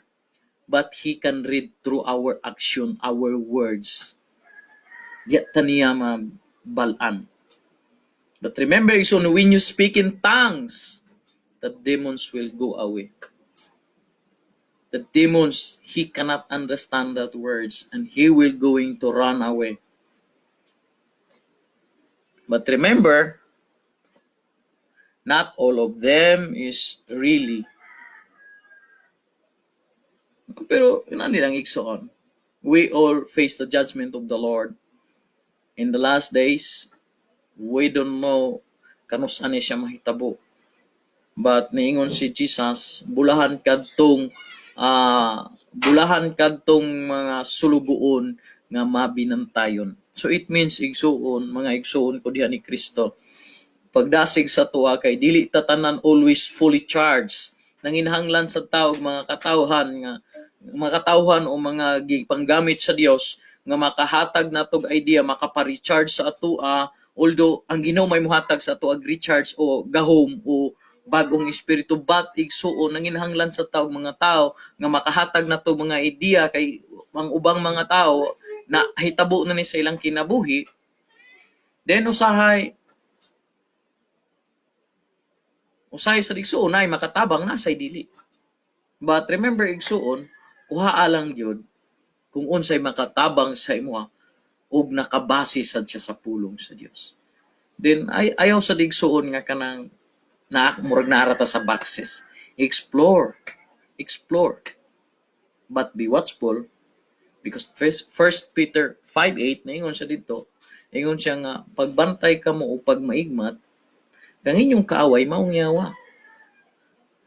S1: but he can read through our action, our words. Diya ta niya mabalaan. But remember, so when you speak in tongues, the demons will go away. The demons, he cannot understand that words and he will going to run away. But remember, not all of them is really. Pero yun nilang igsoon. We all face the judgment of the Lord. In the last days, we don't know kanus-a ni siya mahitabo. But niingon si Jesus, bulahan kadtong mga sulugoon nga mabinantayon. So it means, igsuon, mga igsuon ko diha ni Kristo. Pagdasig sa tuwa kay dili ta tanan always fully charged. Nanginahanglan sa tao mga katawhan nga mga katawhan o mga panggamit sa Dios nga makahatag natog idea, makapa-recharge sa atoa, although ang Ginoo may muhatag sa ato ag recharge o gahom o bagong espiritu, but igsuon, nanginahanglan sa tao mga tao nga makahatag nato mga idea kay ang ubang mga tao na hitabo na ni sa ilang kinabuhi. Then usahay usahay sa igsuon ay makatabang na say dili. But remember, igsuon, kuhaa lang gyud kung unsay makatabang sa imuha ug nakabase sad siya sa pulong sa Dios. Then ay ayaw sa igsuon nga kanang na murag naa ra ta sa boxes. Explore, explore, but be watchful because First Peter 5:8, naingon siya dito, ingon siya nga pagbantay kamo o pagmaigmat kang inyong kaaway maong yawa.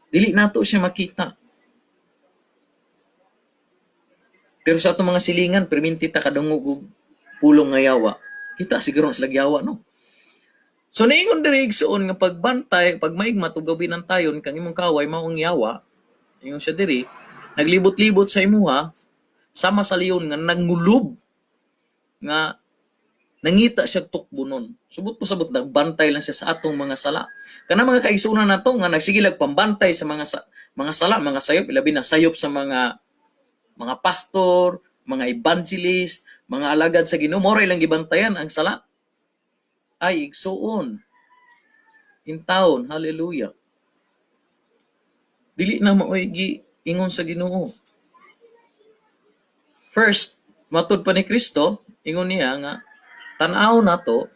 S1: Dili nato siya makita. Pero sa atong mga silingan, perminti ta kadungog og pulong nga yawa. Kita siguro na sila yawa, no? So niingon diri, igsuon, nga pagbantay, pagmaigmat ug binantayon kang imong kaaway maong yawa. Ingon siya diri, naglibot-libot sa imuha sama sa leon nga nangulub nga nangita siya tukbonon. Subot po sabot, nagbantay lang siya sa atong mga sala. Kana mga kaigsuonan nato nga nagsigilag pambantay sa mga sala, mga sayop, ilabi na sayop sa mga pastor, mga evangelist, mga alagad sa Ginoo, mao ra ilang gibantayan ang sala. Ay, igsuon. In town, hallelujah. Dili na maoy gi ingon sa Ginoo. First, matud pa ni Kristo, ingon niya nga tan-aw nato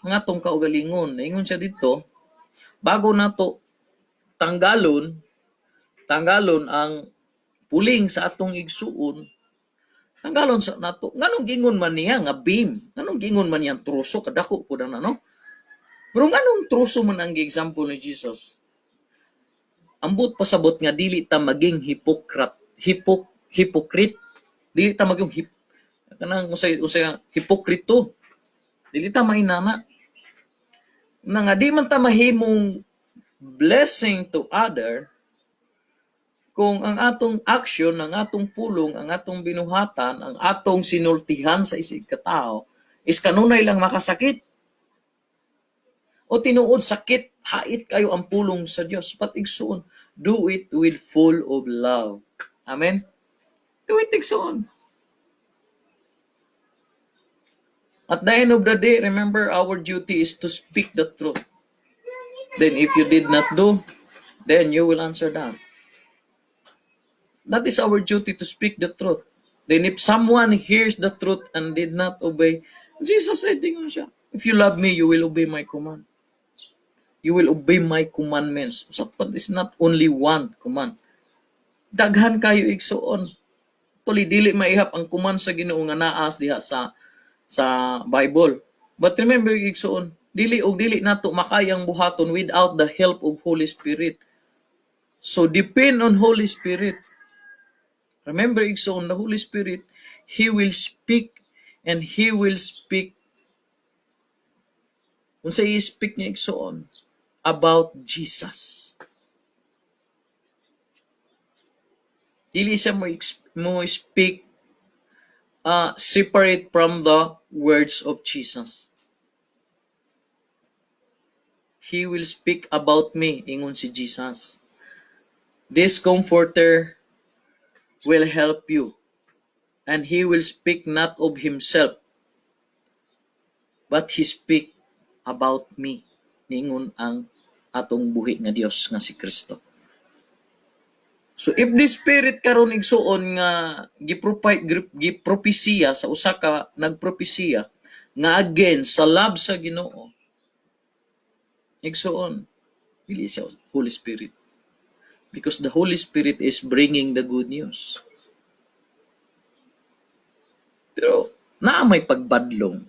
S1: ang atong kaugalingon. Ingon siya dito, bago nato tanggalon ang puling sa atong igsuon, tanggalon sa nato. Nganong gingon man niya nga beam? Nganong gingon man niya troso? Kadako po na, no? Pero nganong troso man ang example ni Jesus? Ambot pasabot nga dili ta maging hypocrite, hypocrite. Dili ta maging kanang usay usay hipokrito. Dili ta mainana. Na nga di man ta mahimong blessing to other kung ang atong action, ang atong pulong, ang atong binuhatan, ang atong sinultihan sa isig katao is kanunay lang makasakit. O tinuod sakit, hait kayo ang pulong sa Dios. But igsuon, do it with full of love. Amen? Do it, igsuon. At the end of the day, remember, our duty is to speak the truth. Then if you did not do, then you will answer that. That is our duty, to speak the truth. Then if someone hears the truth and did not obey, Jesus said, dingon siya, "If you love me, you will obey my command. You will obey my commandments." So, but it's not only one command. Daghan kayo, igsuon. Tuli dili maihap ang command sa Ginoo nga naas diha sa Bible. But remember, igsuon, dili og dili nato makayang buhaton without the help of Holy Spirit. So depend on Holy Spirit. Remember, igsuon, the Holy Spirit, He will speak and He will speak Unsa i-speak niya, igsuon? About Jesus. Dili siya mo speak separate from the words of Jesus. "He will speak about me," ingon si Jesus. "This Comforter will help you, and he will speak not of himself, but he speak about me." Ningon ang atong buhi nga Dios nga si Kristo. So if the Spirit karon, igsuon, nga gipropesiya sa usa ka nagpropesiya nga against sa love sa Ginoo, igsuon, dili siya Holy Spirit. Because the Holy Spirit is bringing the good news. Pero naa may pagbadlong.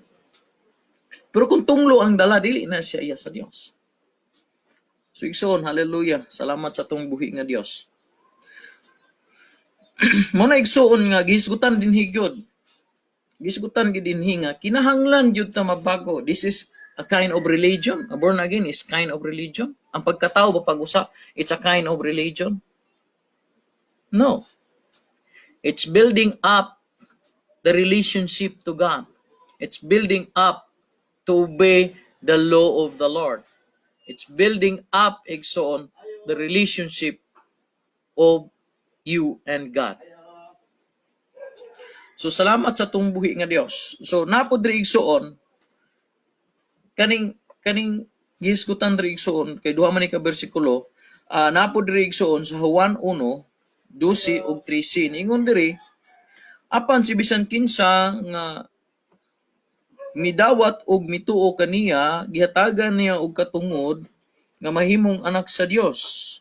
S1: Pero kung tunglo ang dala, dili na siya iya sa Dios. So igsoon, hallelujah. Salamat sa atong buhi nga Dios. Mo na, igsuon, nga gihisgutan dinhi gyud. Gihisgutan gyud dinhi nga kinahanglan gyud ta mabago. This is a kind of religion. A born again is kind of religion. Ang pagkatao ba pag-usap, it's a kind of religion? No. It's building up the relationship to God. It's building up to obey the law of the Lord. It's building up, igsoon, the relationship of you and God. So salamat sa atong buhi nga Dios. So napod diri, igsuon, kaning gihisgutan diri, igsuon, kay duha man ni ka bersikulo, napod diri, igsuon, sa Juan 1:12 ug 13. Ingon diri, apan si bisan kinsa nga midawat og mituo kaniya, gihatagan niya og katungod nga mahimong anak sa Dios.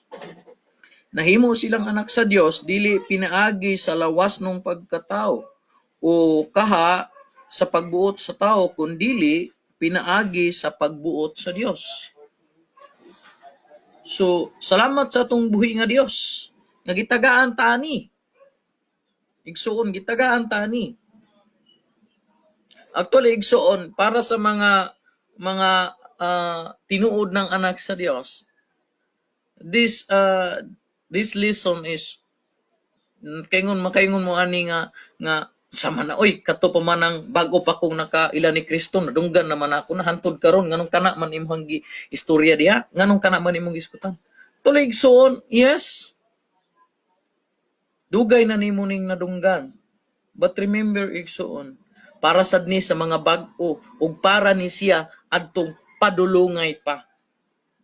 S1: Nahimo silang anak sa Dios dili pinaagi sa lawas ng pagkatao o kaha sa pagbuot sa tao, kundili pinaagi sa pagbuot sa Dios. So, salamat sa atong buhi nga Dios nga gitagaan ta ani. Igsuon, gitagaan ta ani. Actually, igsuon, para sa mga tinuod ng anak sa Dios, this lesson is kaingon makaingon mo ani nga sama na, "Oy, kato pa man ang bag-o pa kong nakaila ni Kristo, nadunggan naman ako na hantod karon. Nganong kana man imong istorya diha? Nganong kana man imong gisgutan?" Tuloy, igsoon, yes, dugay na nimo ning nadunggan, but remember, igsoon, para sad ni sa mga bag-o ug para ni siya adtong padulungay pa.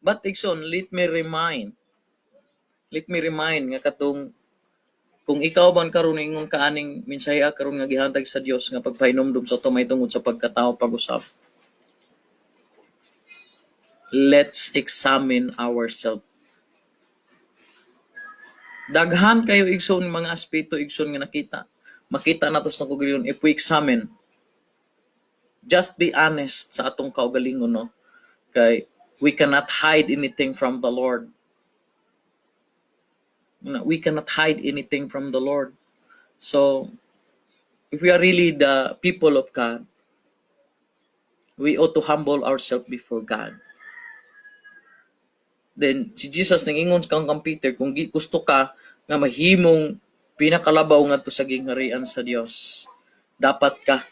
S1: But igsoon, let me remind nga katong kung ikaw man karon ingon ka aning mensahe karon nga gihatag sa Dios nga pagpahinumdum sa ato may tungod sa pagkatao pag-usab. Let's examine ourselves. Daghan kayo, igsoon, mga aspeto, igsoon, nga nakita. Makita nato sa kaugalingon if we examine. Just be honest sa atong kaugalingon, no? Kay we cannot hide anything from the Lord. No, we cannot hide anything from the Lord. So, if we are really the people of God, we ought to humble ourselves before God. Then, si Jesus nang ingon kang Peter, kung gusto ka nga mahimong pinakalabaw ngadto sa gingharian sa Dios, dapat ka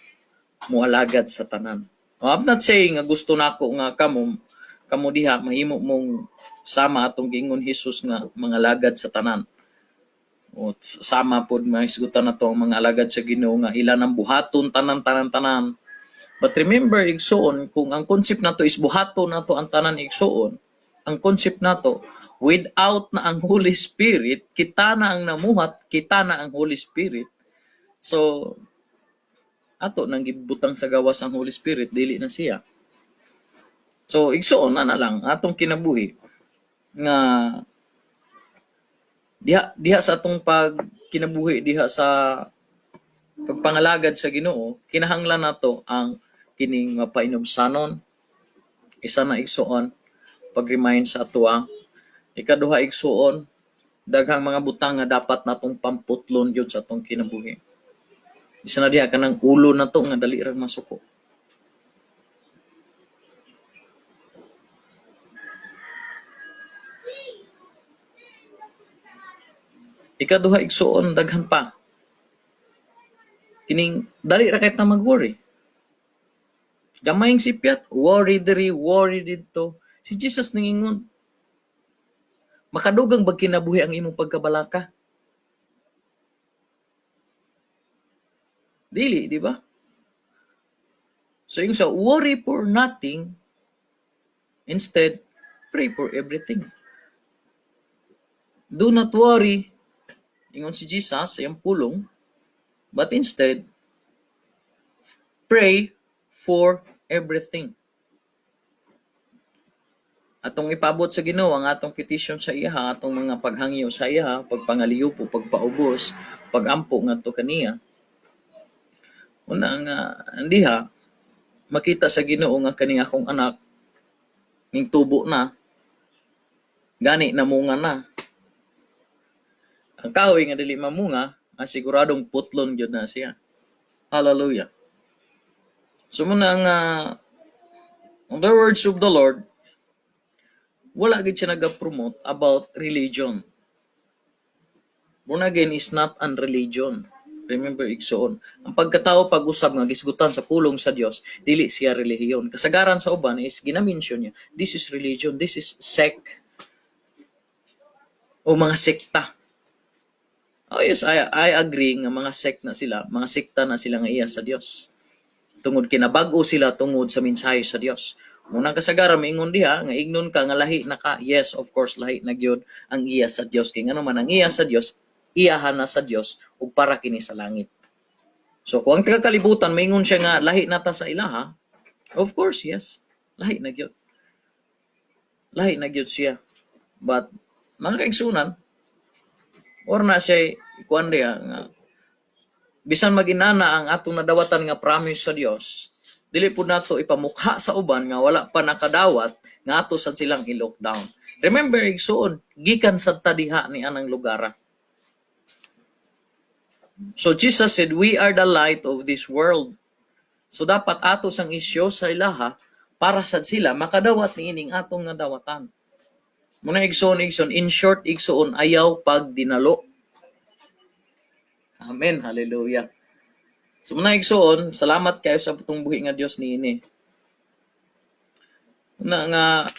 S1: mualagad sa tanan. Oh, I'm not saying nga gusto nako nga kamo diha mahimo mong sama atong giingon Jesus nga mga alagad sa tanan. O sama pod mahisgutan nato ang mga alagad sa Ginoo nga ila nang buhaton tanan, tanan, tanan. But remember, igsuon, kung ang concept nato is buhaton nato ang tanan, igsuon, ang concept nato without na ang Holy Spirit, kita na ang namuhat, kita na ang Holy Spirit. So ato nang gibutang sa gawas ang Holy Spirit, dili na siya. So igsuon na na lang atong kinabuhi nga diha diha sa atong pag kinabuhi diha sa pagpangalagad sa Ginoo, kinahanglan nato ang kining mapainubsanon. Isa na, igsuon, pag-remind sa atoa. Ikaduha, igsuon, daghang mga butang nga dapat natong pamputlon gyud sa atong kinabuhi. Isa na diha kanang ulo nato nga dali ra masuko. Ikaduha, igsuon, daghan pa. Kining dali ra kay ta mag-worry. Gamayng sipyat, worry diri, worry didto. Si Jesus ningingon, makadugang bag kinabuhi ang imong pagkabalaka? Dili, di ba? So yung sa worry for nothing, instead, pray for everything. Do not worry, ingon si Jesus sa iyang pulong, but instead, pray for everything. Atong ipabot sa Ginoo ang atong petition sa iya, atong mga paghangyo sa iya, pagpangaliyupo, pagpaubos, pagampo ngadto kaniya. Una nga diha makita sa Ginoo nga kani akong anak ning tubo na, gani namunga na. Ang kahoy nga dili mamunga, ang siguradong putlon gyud na siya. Hallelujah. So muna nga the words of the Lord, wala gid siya naga-promote about religion. Born again is not an religion. Remember, igsoon. Ang pagkatao pag-usab nga gisgutan sa pulong sa Dios, dili siya relihiyon. Kasagaran sa uban is ginaminsyon niya, this is religion, this is sect o mga sekta. Oh yes, I agree nga mga sect na sila, mga sekta na sila nga iya sa Dios. Tungod kinabag-o sila tungod sa mensahe sa Dios. Munang kasagaran maingon diha nga ignon ka nga lahi na ka. Yes, of course, lahi na gyud ang iya sa Dios. Kay ngano man ang iya sa Dios, iyahan na sa Dios ug para kini sa langit. So kung ang taga-kalibutan maingon siya nga lahi na ta sa ilaha, of course, yes. Lahi na gyud. Lahi na gyud siya. But mga kaigsunan, or na siya kuan diha nga bisan maginana ang atong nadawatan nga promise sa Dios, dili pud nato ipamukha sa uban nga wala pa nakadawat nga ato sad silang i-lockdown. Remember, igsuon, gikan sad ta diha ni anang lugara. So Jesus said, "We are the light of this world." So dapat ato sang isyo sa ilaha para sad sila makadawat niining atong nadawatan. Muna igsoon, igsoon, in short, igsoon, ayaw pagdinalo. Amen, hallelujah. So muna igsoon, salamat kayo sa putong buhi nga Dios niini. Na nga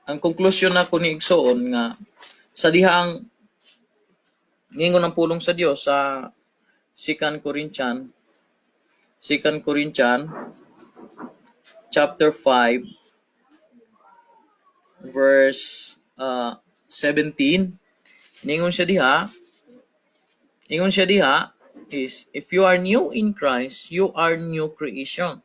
S1: ang konklusyon nako ni igsoon nga sa dihang ningon ang pulong sa Dios sa 2 Corinthians 2 Corinthians chapter 5 verse 17, ningon siya diha is, "If you are new in Christ, you are new creation.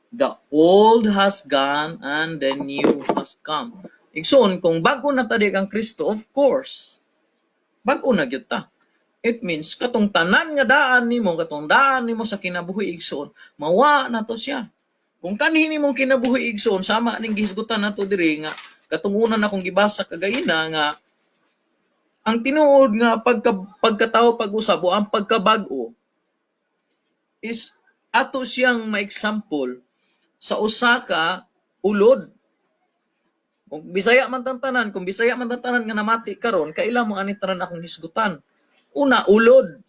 S1: The old has gone and the new has come." Igsoon, kung bago na ta kang Kristo, of course, bago na gyud ta. It means katong tanan nga daan nimo, katong daan nimo sa kinabuhi, igsoon, mawa na to siya. Kung kanhi nimong kinabuhi, igsoon, sama ning gihisgutan nato diri nga katong una na akong gibasa kagaina nga ang tinuod nga pagkatao pag-usab o ang pagkabag-o is ato siyang ma-example sa usa ka ulod. Kung Bisaya man tanan nga namati karon, kaila mo ani tanan akong hisgutan. Una, ulod.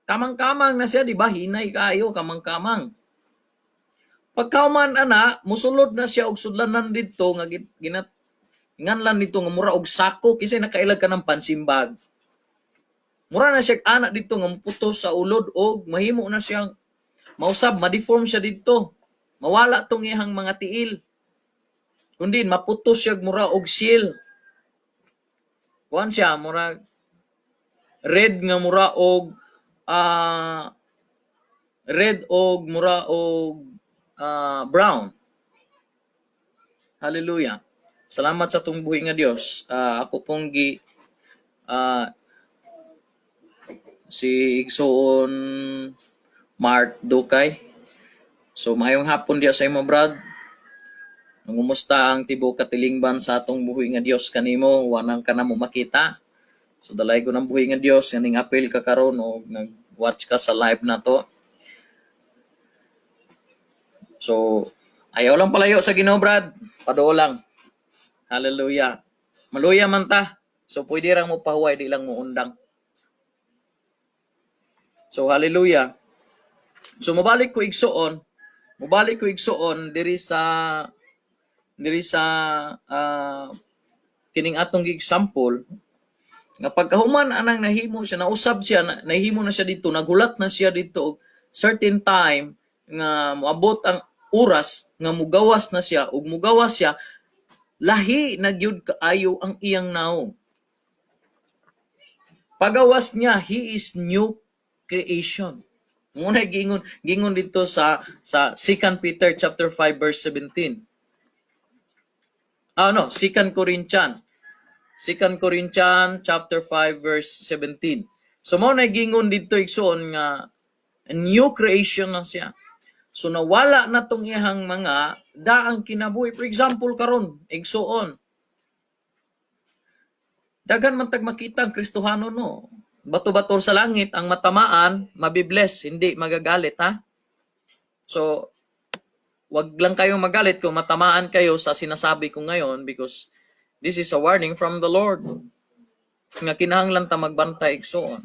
S1: Kamang-kamang na siya, di ba? Hinay kayo, kamang-kamang. Pagkauman ana, musulod na siya og sudlanan didto nga ginat nganlan dito nga mura og sako kasi nakailag ka ng punching bag. Mura na siya ana dito nga muputos sa ulod og mahimo na siyang mausab, ma-deform siya didto. Mawala tong iyang mga tiil. Kundi maputos siya mura og seal. Kuan siya mura red nga mura og red og mura og brown. Hallelujah. Salamat sa atong buhi nga Dios. Ako pong gi si Igsoon Mart Dukay. So maayong hapon diya sa imo, Brad. Nangumusta ang tibuok katilingban sa atong buhi nga Dios kanimo, wanang ka na mo makita. So dalay ko ng buhi nga Dios nga ning apil ka karon og nag-watch ka sa live na to. So ayaw lang palayo sa Ginoo, Brad. Paduol lang. Hallelujah. Maluya man ta. So pwede ra mo pahuway, di lang mo undang. So hallelujah. So mobalik ko igsuon diri sa kining atong example nga pagkahuman anang nahimo siya, nausab siya, nahimo na siya dito, naghulat na siya dito og certain time nga moabot ang oras nga mugawas na siya, ug mugawas siya, lahi na gyud kaayo ang iyang naong. Pagawas niya, he is new creation. Muna gingon dito sa 2 Peter chapter 5 verse 17. Ah, no, 2 Corinthians. 2 Corinthians chapter 5 verse 17. So mao na gingon dito, igsuon, nga new creation na siya. So nawala na tong iyang mga daang kinabuhi. For example karon, igsuon, daghan man tag makita ang Kristohano, no. Bato-bato sa langit ang matamaan, mabibless, hindi magagalit, ha. So wag lang kayong magalit kung matamaan kayo sa sinasabi ko ngayon because this is a warning from the Lord nga kinahanglan ta magbantay, igsuon.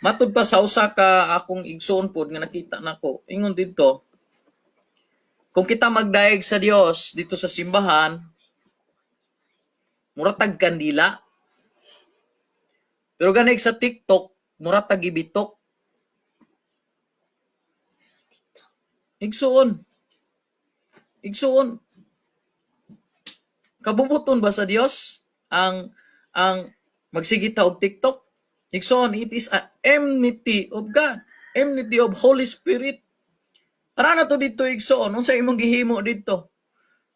S1: Matud pa sa usa ka akong igsuon pod nga nakita nako, ingon didto, kung kita magdayeg sa Dios dito sa simbahan, mura tag kandila. Pero ganig sa TikTok, mura tag gibitok. Igsuon. Igsuon. Kabubuton ba sa Dios ang magsigita og TikTok? Igsuon, it is a enmity of God, enmity of Holy Spirit. Tara na to dito, igsuon, unsa imong gihimo dito?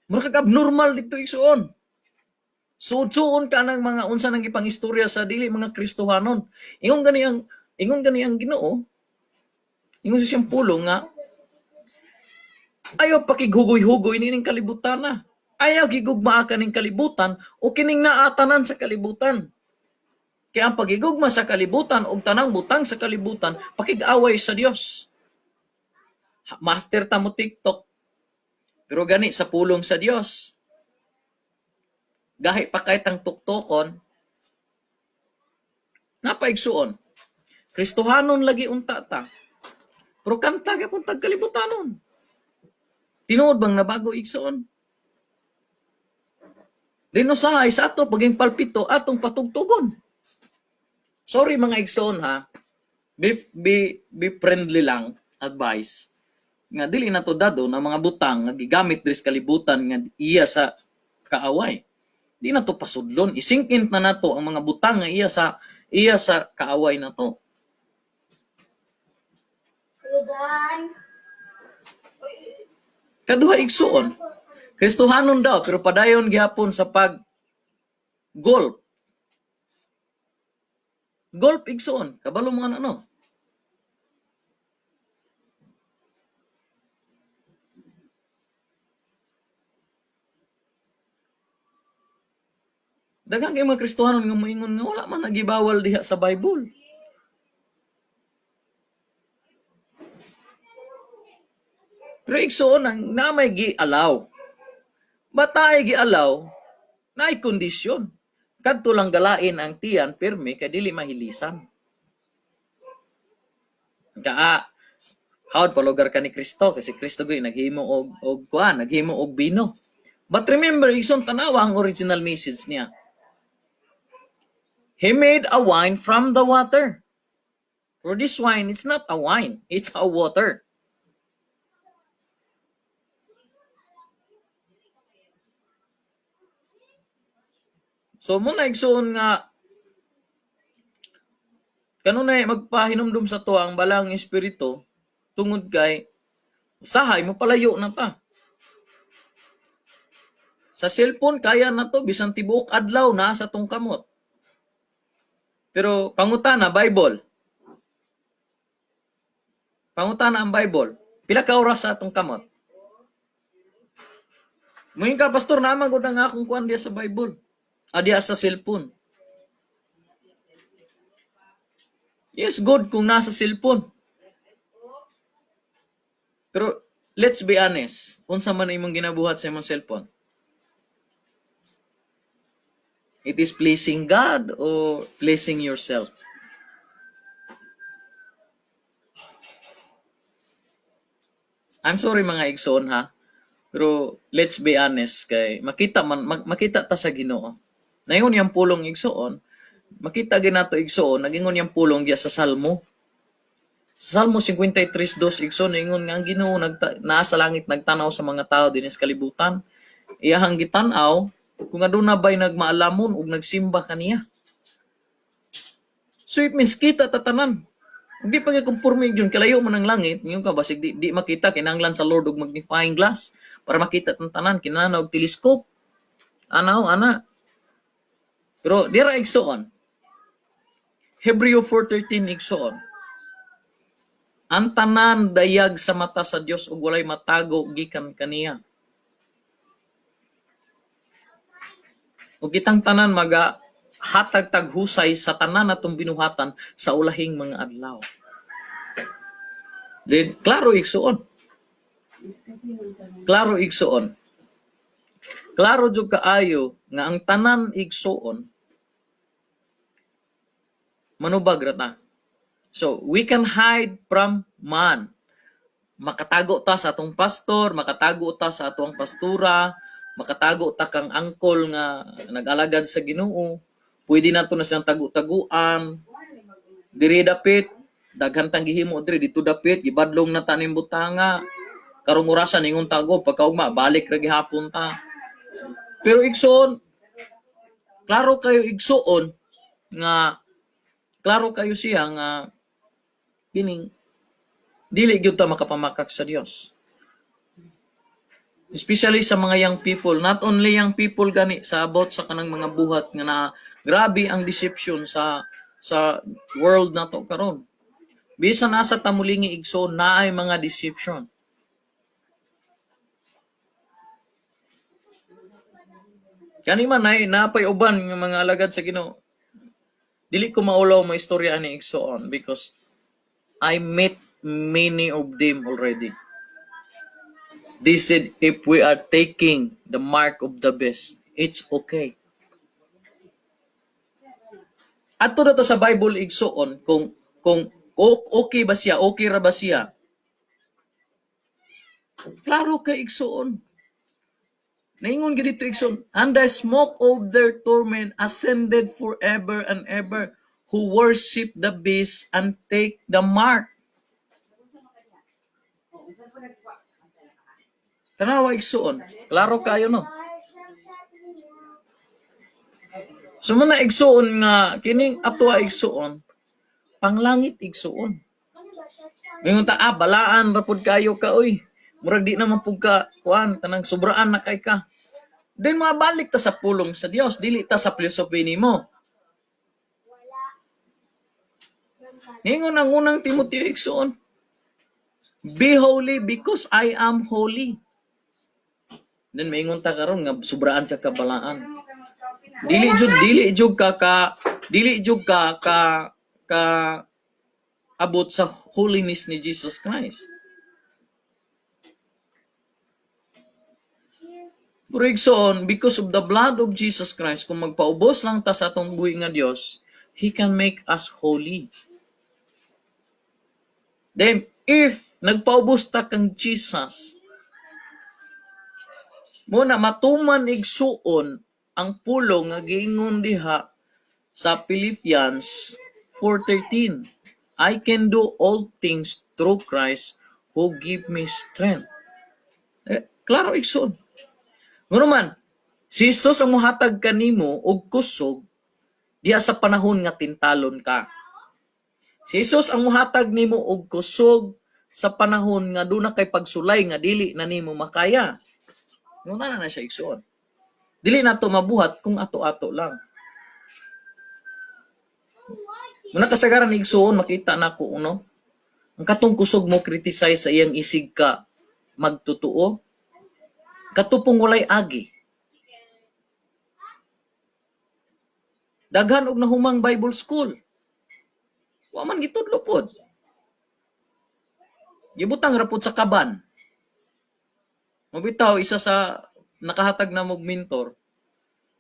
S1: Mura kag abnormal dito, igsuon. Suod-suon ka ng mga unsa nang gipang istorya sa dili mga Kristohanon. Ingon gani ang Ginoo. Ingon sa siyang pulong nga ayaw pakighugoy-hugoy nining kalibutan na. Ayaw gigugmaa kaning kalibutan o kining naatanan sa kalibutan. Kaya ang pagigugma sa kalibutan o tanang butang sa kalibutan, pakig-away sa Dios. Master ta mo TikTok. Pero gani sa pulong sa Dios, gahi pa kahit ang tuktukon, napaigsuon. Kristohanon lagi unta ta. Pero kanta gyapon tag kalibutanon. Tinuod bang nabago, igsoon? Dinusahay sa ato paging palpito atong patugtugon. Sorry mga igsoon ha. Be friendly lang advice nga dili na to dado na mga butang nga gigamit diri sa kalibutan nga iya sa kaaway. Di na to pasudlon. Isingkint na nato ang mga butang nga iya sa kaaway na to.
S2: Lugan.
S1: Kaduha, igsuon, Kristohanon daw pero padayon gihapon sa pag golf. Golf, igsuon, kabalo mga ano. Daghan kay mga Kristohanon nga moingon nga wala man nagibawal diha sa Bible. Pero igsuon, ang na may gi-allow. Bata ay gi-allow, naay kondisyon. Kadto lang galain ang tiyan pirmi kay dili mahilisan. Kaa, hawd palugar ka ni Kristo kasi Kristo gyud naghimo og kuan, naghimo og bino. But remember, igsoon, tanawa ang original message niya. He made a wine from the water. For this wine, it's not a wine, it's a water. So mao na, igsuon, nga kanunay magpahinumdum sa to ang balang espiritu tungod kay usahay mo palayo na ta. Sa cellphone kaya na to bisan tibuok adlaw na sa tong kamot. Pero pangutana, Bible. Pangutana ang Bible. Pila ka oras sa atong kamot? Muingon ka, "Pastor, naman gud ang akong kuan diya sa Bible. Ah, diya sa cellphone." Yes, good kung nasa cellphone. Pero let's be honest, unsa man imong ginabuhat sa imong cellphone? It is pleasing God or pleasing yourself? I'm sorry, mga igsoon, ha. Pero let's be honest kay makita man makita ta sa Ginoo. Naingon niyang pulong, igsoon, makita ginato, igsoon, nagingon niyang pulong diya sa Salmo. Sa Salmo 53:2, igsoon, ingon nga ang Ginoo naa sa langit, nagtanaw sa mga tao dinhi sa kalibutan. Iyahang gitan-aw kung aduna bay nagmaalamon ug nagsimba kaniya. So it means kita ta tanan. Hindi pa kumpurme yun, kalayo man ang langit, ngayon ka basig di makita, kinahanglan sa Lord og magnifying glass para makita tang tanan, kinahanglan og telescope. Anaw, ana. Pero dira, igsoon. Hebreo 4:13, igsoon. Ang tanan dayag sa mata sa Dios ug walay matago gikan kaniya. Ug kitang tanan maga hatag tag husay sa tanan natong binuhatan sa ulahing mga adlaw. Then klaro, igsuon. Klaro, igsuon. Klaro jud kaayo nga ang tanan, igsuon, manubag ra ta. So we can hide from man. Makatago ta sa atong pastor, makatago ta sa atong pastura, makatago ta kang angkol nga nag-alagad sa Ginoo. Pwede nato na silang tagu-taguan. Diri dapit, daghan tang gihimo diri dito dapit, gibadlong na ta ning butanga. Karong orasan ingon tago, pagkaugma balik ra gihapon ta. Pero igsoon, klaro kayo, igsuon, nga klaro kayo siya nga kining dili gyud ta makapamakak sa Dios. Especially sa mga young people, not only young people gani, sa about sa kanang mga buhat nga na grabe ang deception sa world nato karon. Bisan asa ta mulingi, igsoon, naay mga deception. Kani man ay napay uban nga mga alagad sa Ginoo. Dili ko maulaw mo istorya ani, igsoon, because I met many of them already. They said if we are taking the mark of the beast, it's okay. Ato na to sa Bible, igsoon, kung okay ba siya, okay ra ba siya. Klaro kay, igsoon. Naingon gid dito, igsoon, "And the smoke of their torment ascended forever and ever, who worship the beast and take the mark." Tanawa, igsoon. Klaro kayo, no? So muna, igsoon, nga kining ato, igsoon, panglangit, igsoon. Ngayon ta, ah, balaan ra pud kayo ka oy. Murag di naman pud ka kuan, kanang sobraan na kay ka. Then mabalik ta sa pulong sa Dios, dili ta sa philosophy nimo. Ingon ang Unang Timoteo, igsoon, "Be holy because I am holy." Then maingon ta karon nga sobraan ka kabalaan. Dili jud ka ka abot sa holiness ni Jesus Christ. Pero igsoon, because of the blood of Jesus Christ, kung magpaubos lang ta sa atong buhi nga Dios, He can make us holy. Then, if nagpaubos ta kang Jesus, muna matuman, igsuon, ang pulong nga giingon diha sa Philippians 4:13. "I can do all things through Christ who give me strength." Eh, klaro, igsoon. Ngono man, si Jesus ang mohatag kanimo og kusog diha sa panahon nga tintalon ka. Si Jesus ang mohatag nimo og kusog sa panahon nga duna kay pagsulay nga dili na nimo makaya. Nguna na siya, igsoon. Dili nato mabuhat kung ato-ato lang. Muna kasagaran, igsoon, makita nako, no. Ang katong kusog mo criticize sa iyang isig ka magtotoo, katupong walay agi. Daghan og nahumang Bible school. Wa man gitudlo pod. Gibutang ra pod sa kaban. Mabitaw isa sa nakahatag na mog mentor.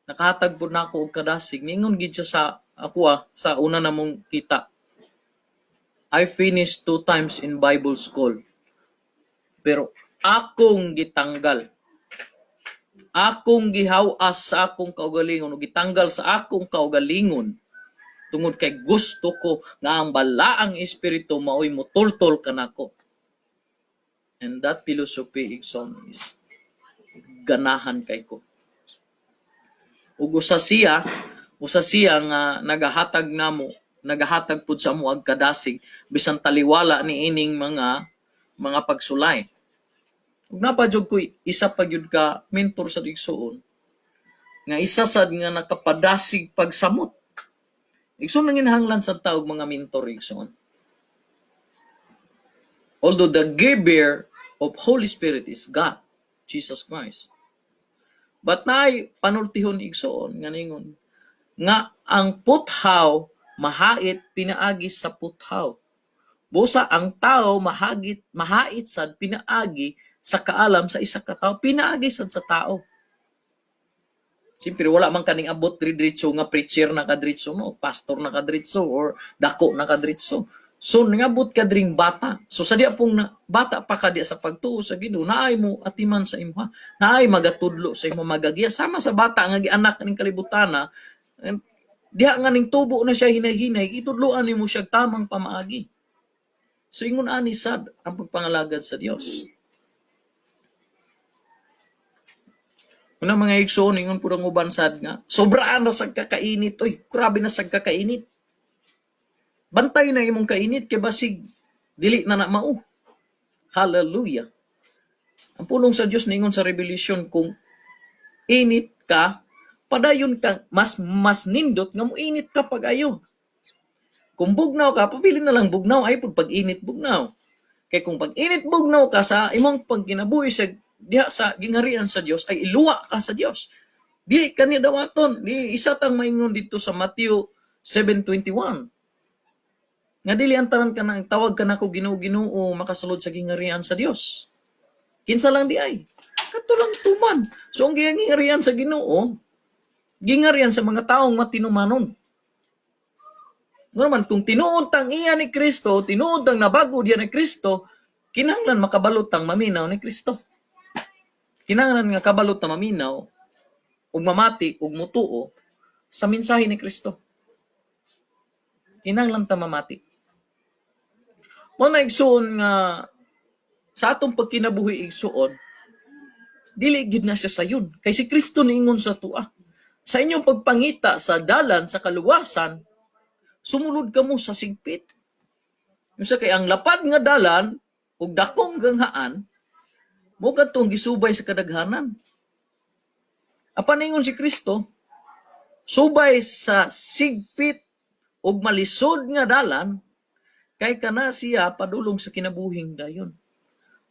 S1: Nakahatag pud nako og kadasig. Ningon gid siya sa ako sa una namong kita. "I finished two times in Bible school. Pero akong gitanggal. Akong gihawas sa akong kaugalingon o gitanggal sa akong kaugalingon tungod kay gusto ko nga ang balaang espiritu maoy mutultol kanako." And that philosophy, igsoon, is ganahan kay ko. Ug usa siya nga nagahatag namo, nagahatag pud sa amo og kadasig bisan taliwala ni ining mga pagsulay. Ug naa pa jud ko'y isa pa gyud ka mentor sa igsoon nga isa sad nga nakapadasig pagsamot. Igsoon, nanginahanglan sa taog mga mentor, igsoon. Although the giver of Holy Spirit is God, Jesus Christ. But naay panultihon, igsoon, nga ningon nga ang puthaw mahait pinaagi sa puthaw. Busa ang tao mahagit mahait sad pinaagi sa kaalam sa isa ka tawo, pinaagi sad sa tao. Siyempre wala man kaning abot diri diretso nga preacher na ka diretso, no, pastor na ka diretso or dako na ka diretso. So nangabot ka dring bata. So sa diya pong na, bata pa ka diya sa pagtuo sa Ginoo, naay mo atiman sa imuha, naay magatudlo sa imo, magagiya sama sa bata nga gianak ning kalibutan na diha nga ning tubo na siya hinay-hinay, itudloan nimo siya tamang pamaagi. So ingon ani sad ang pagpangalagad sa Dios. Una, mga igsoon, ingon pud ang uban sad nga sobraan ra sad kakainit oy, grabe na sad kakainit. Bantay na imong kainit kay basig dili na na mao. Hallelujah. Ang pulong sa Dios ningon sa Revelation, kung init ka, padayon ka, mas mas nindot nga mo init ka pag-ayo. Kung bugnaw ka, pabili na lang bugnaw ay pud pag init bugnaw. Kay kung pag init bugnaw ka sa imong pagkinabuhi sa diha sa gingharian sa Dios ay iluwa ka sa Dios. Dili ka niya dawaton. Di isa tang maingon dito sa Matthew 7:21. Nga dili ang tanan ka nang tawag ka nako Ginoo, Ginoo makasulod sa gingharian sa Dios. Kinsa lang di ay? Kato lang tuman. So ang gingharian sa Ginoo, gingharian sa mga taong matinumanon. Nga naman, kung tinuod tang iya ni Kristo, tinuod tang nabago diya ni Kristo, kinahanglan makabalot tang maminaw ni Kristo. Kinahanglan nga kabalot ta maminaw ug mamati ug mutuo sa mensahe ni Kristo. Kinahanglan ta mamati. Mo na, igsuon, nga sa atong pagkinabuhi, igsuon, dili gid na siya sayon. Kay si Kristo niingon sa tua, "Sa inyong pagpangita sa dalan sa kaluwasan, sumunod kamo sa sigpit." Unsa kay ang lapad nga dalan ug dakong ganghaan mo kadtong gisubay sa kadaghanan. Apan ingon si Kristo, subay sa sigpit ug malisod nga dalan kay kana siya padulong sa kinabuhing dayon.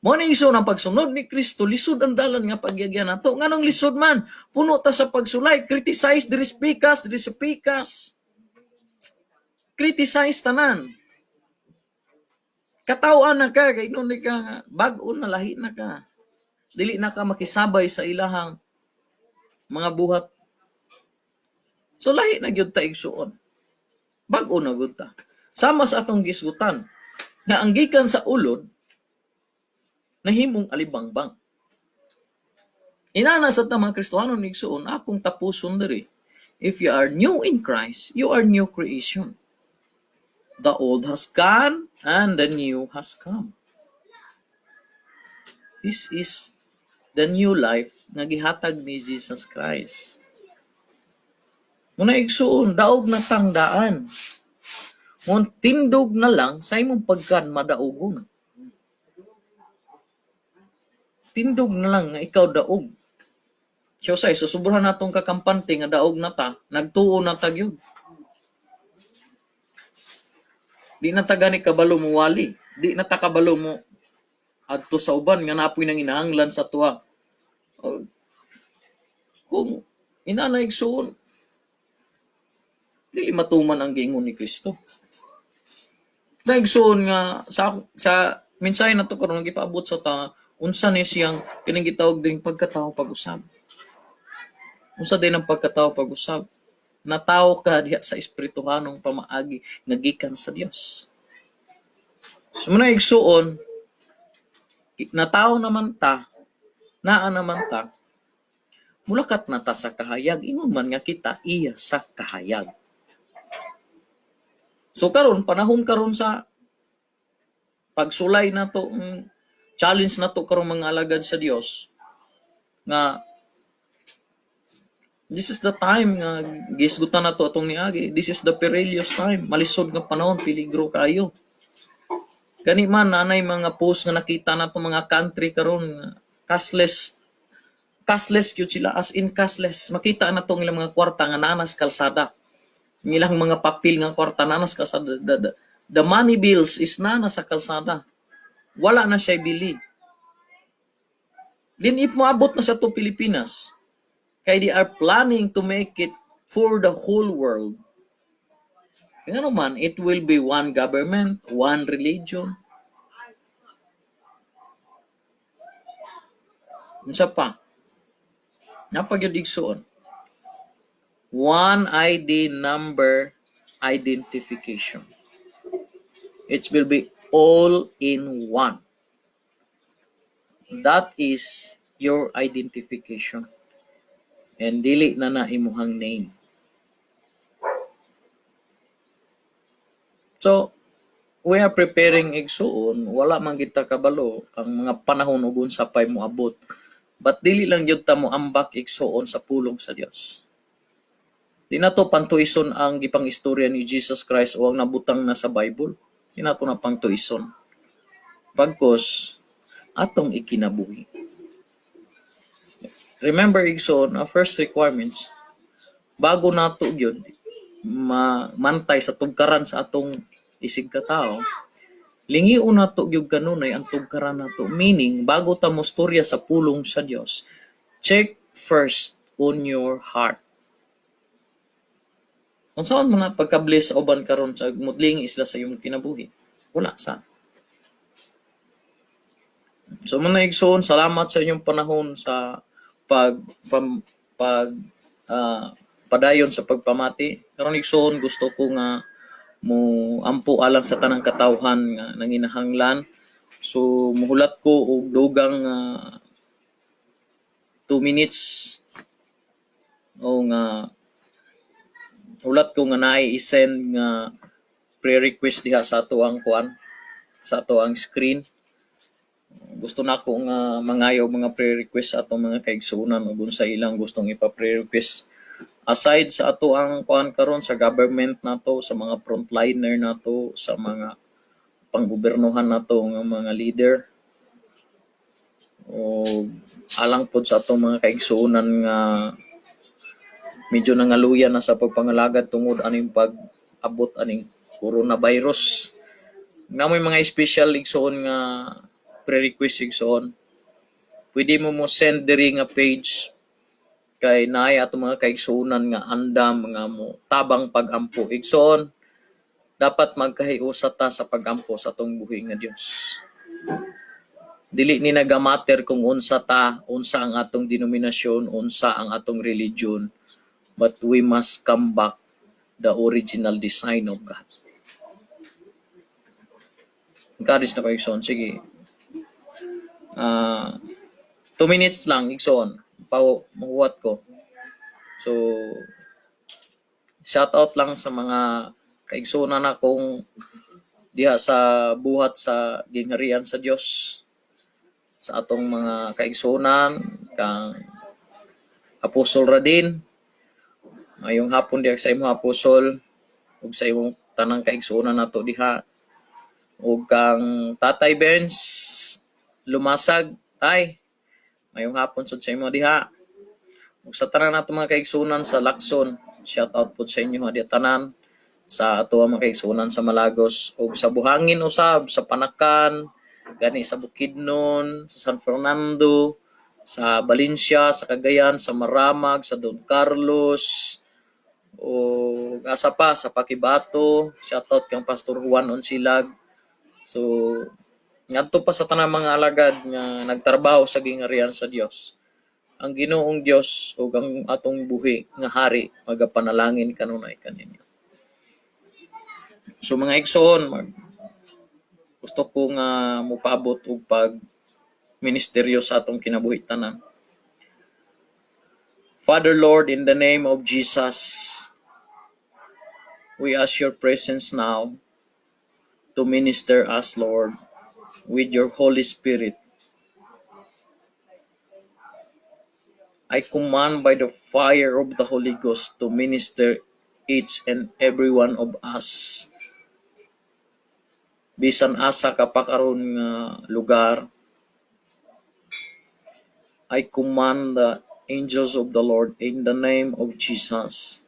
S1: Mo ni, igsoon, ang pagsunod ni Kristo, lisod ang dalan nga pagyagyan nato. Nganong lisod man? Puno ta sa pagsulay, criticize diri sa pikas, diri sa pikas. Criticize tanan. Katawhan na ka, kay ni ka nga, bag-o na, lahi na ka. Dili na ka makisabay sa ilahang mga buhat. So lahi na gyud ta, igsuon. Bag-o na gyud ta. Sama sa atong gisgutan nga ang gikan sa ulod nahimong alibangbang. Inana sa ta mga Kristohanon, igsuon, akong tapuson diri. If you are new in Christ, you are new creation. The old has gone and the new has come. This is the new life nga gihatag ni Jesus Christ. Muna, igsuon, daog na tang daan. Ngun tindog na lang sa imong pagkan madaugon. Tindog na lang nga ikaw daog. Siya usay, susubrahan natong kakampante nga daog na ta, nagtuo na ta gyud. Di na ta gani kabalo mo wali. Di na ta kabalo mo adto sa uban nga napoy nang inahanglan sa tuwa. Kung inana, igsuon, dili matuman ang giingon ni Kristo. Na, igsuon, nga sa mensahe nato karon gipaabot sa ta unsa ni siyang kining gitawag ding pagkatao pag-usab. Unsa din ang pagkatao pag-usab? Natawo ka diha sa espirituhanong pamaagi nga gikan sa Dios. So mao na, igsuon, natawo naman ta, naa naman ta, mulakat na ta sa kahayag, ingon man nga kita iya sa kahayag. So karon, panahon karon sa pagsulay nato, challenge nato karong mga alagad sa Dios nga this is the time nga gisgutan nato atong niagi. This is the perilous time. Malisod nga panahon, peligro kayo. Gani man nanay mga post nga nakita nato, mga country karon nga cashless, cashless gyud sila, as in cashless. Makita nato ang ilang mga kwarta nga naa nas kalsada. Ang ilang mga papel nga kwarta naa nas kalsada. The money bills is naa na sa kalsada. Wala na siya bili. Din if moabot na sa to Pilipinas, kay they are planning to make it for the whole world. Ngano man, it will be one government, one religion. Unsa pa? Naa pa gyud, igsuon. One ID number identification. It will be all in one. That is your identification. And dili na na imuhang name. So, we are preparing, igsuon, wala man kita kabalo ang mga panahon ug unsa pay moabot. But dili lang gyud ta mo ambak, igsuon, sa pulong sa Dios. Di nato pantuison ang gipang istorya ni Jesus Christ o ang nabutang na sa Bible. Di nato na pangtuison. Bagkos atong ikinabuhi. Remember, igsoon, ang first requirements bago nato gyud mamantay sa tugkaran sa atong isig katao, lingion nato gyud kanunay ang tugkaran nato. Meaning, bago ta mostorya sa pulong sa Dios, check first on your heart. Unsaon man na pagka-bless sa uban karon sa mudlingi sila sa imong kinabuhi? Wala sa. So mao na, igsoon, salamat sa inyong panahon sa pag pam, pag padayon sa pagpamati. Karon, igsoon, gusto ko nga mo ampo alang sa tanang katawhan nga nanginahanglan. So muhulat ko og dugang 2 minutes o nga hulat ko nga naay i-send nga prayer request diha sa ato ang kuan, sa ato ang screen. Gusto nako nga mangayo og mga prayer request sa atong mga kaigsuonan ug unsa ilang gustong ipa-prayer request aside sa ato ang kuan karon, sa government nato, sa mga frontliner nato, sa mga panggobernohan nato nga mga leader, o alang pod sa atong mga kaigsuonan nga medyo nangaluya na sa pagpangalagad tungod aning pag-abot aning coronavirus. Nga may mga special, igsoon, nga pre-request, igsoon, pwede mo mo send diri nga page kay naay atong mga kaigsuonan nga andam nga mo tabang pag-ampo. Igsoon, dapat magkahiusa ta sa pag-ampo sa atong buhi nga Dios. Dili ni nagamatter kung unsa ta, unsa ang atong denominasyon, unsa ang atong religion, but we must come back the original design of God. Encourage na ko, igsoon. Sige. 2 minutes lang, igsoon. Pa mahuwat ko. So, shout out lang sa mga kaigsuonan nakong diha sa buhat sa gingharian sa Dios, sa atong mga kaigsuonan kang Apostol Radin. Mayong hapon diha sa imong, Apostol, ug sa imong tanang kaigsuonan nato diha, ug kang Tatay Benz Lumasag. Tay, mayong hapon sud sa imo diha, ug sa tanan nato mga kaigsuonan sa Lacson. Shout out pod sa inyo diha tanan, sa ato ang mga kaigsuonan sa Malagos ug sa Buhangin usab, sa Panacan gani, sa Bukidnon, sa San Fernando, sa Valencia, sa Cagayan, sa Maramag, sa Don Carlos, o asa pa, sa Paquibato. Shoutout kang Pastor Juan Onsilag. So ngadto pa sa tanang mga alagad nga nagtrabaho sa gingharian sa Dios. Ang Ginoong Dios ug ang atong buhi nga hari magapanalangin kanunay kaninyo. So mga igsoon, gusto ko nga mopaabot og pag ministeryo sa atong kinabuhi tanan. Father Lord, in the name of Jesus, we ask your presence now to minister us, Lord, with your Holy Spirit. I command by the fire of the Holy Ghost to minister each and every one of us. Bisan asa ka pa karon nga lugar, I command the angels of the Lord in the name of Jesus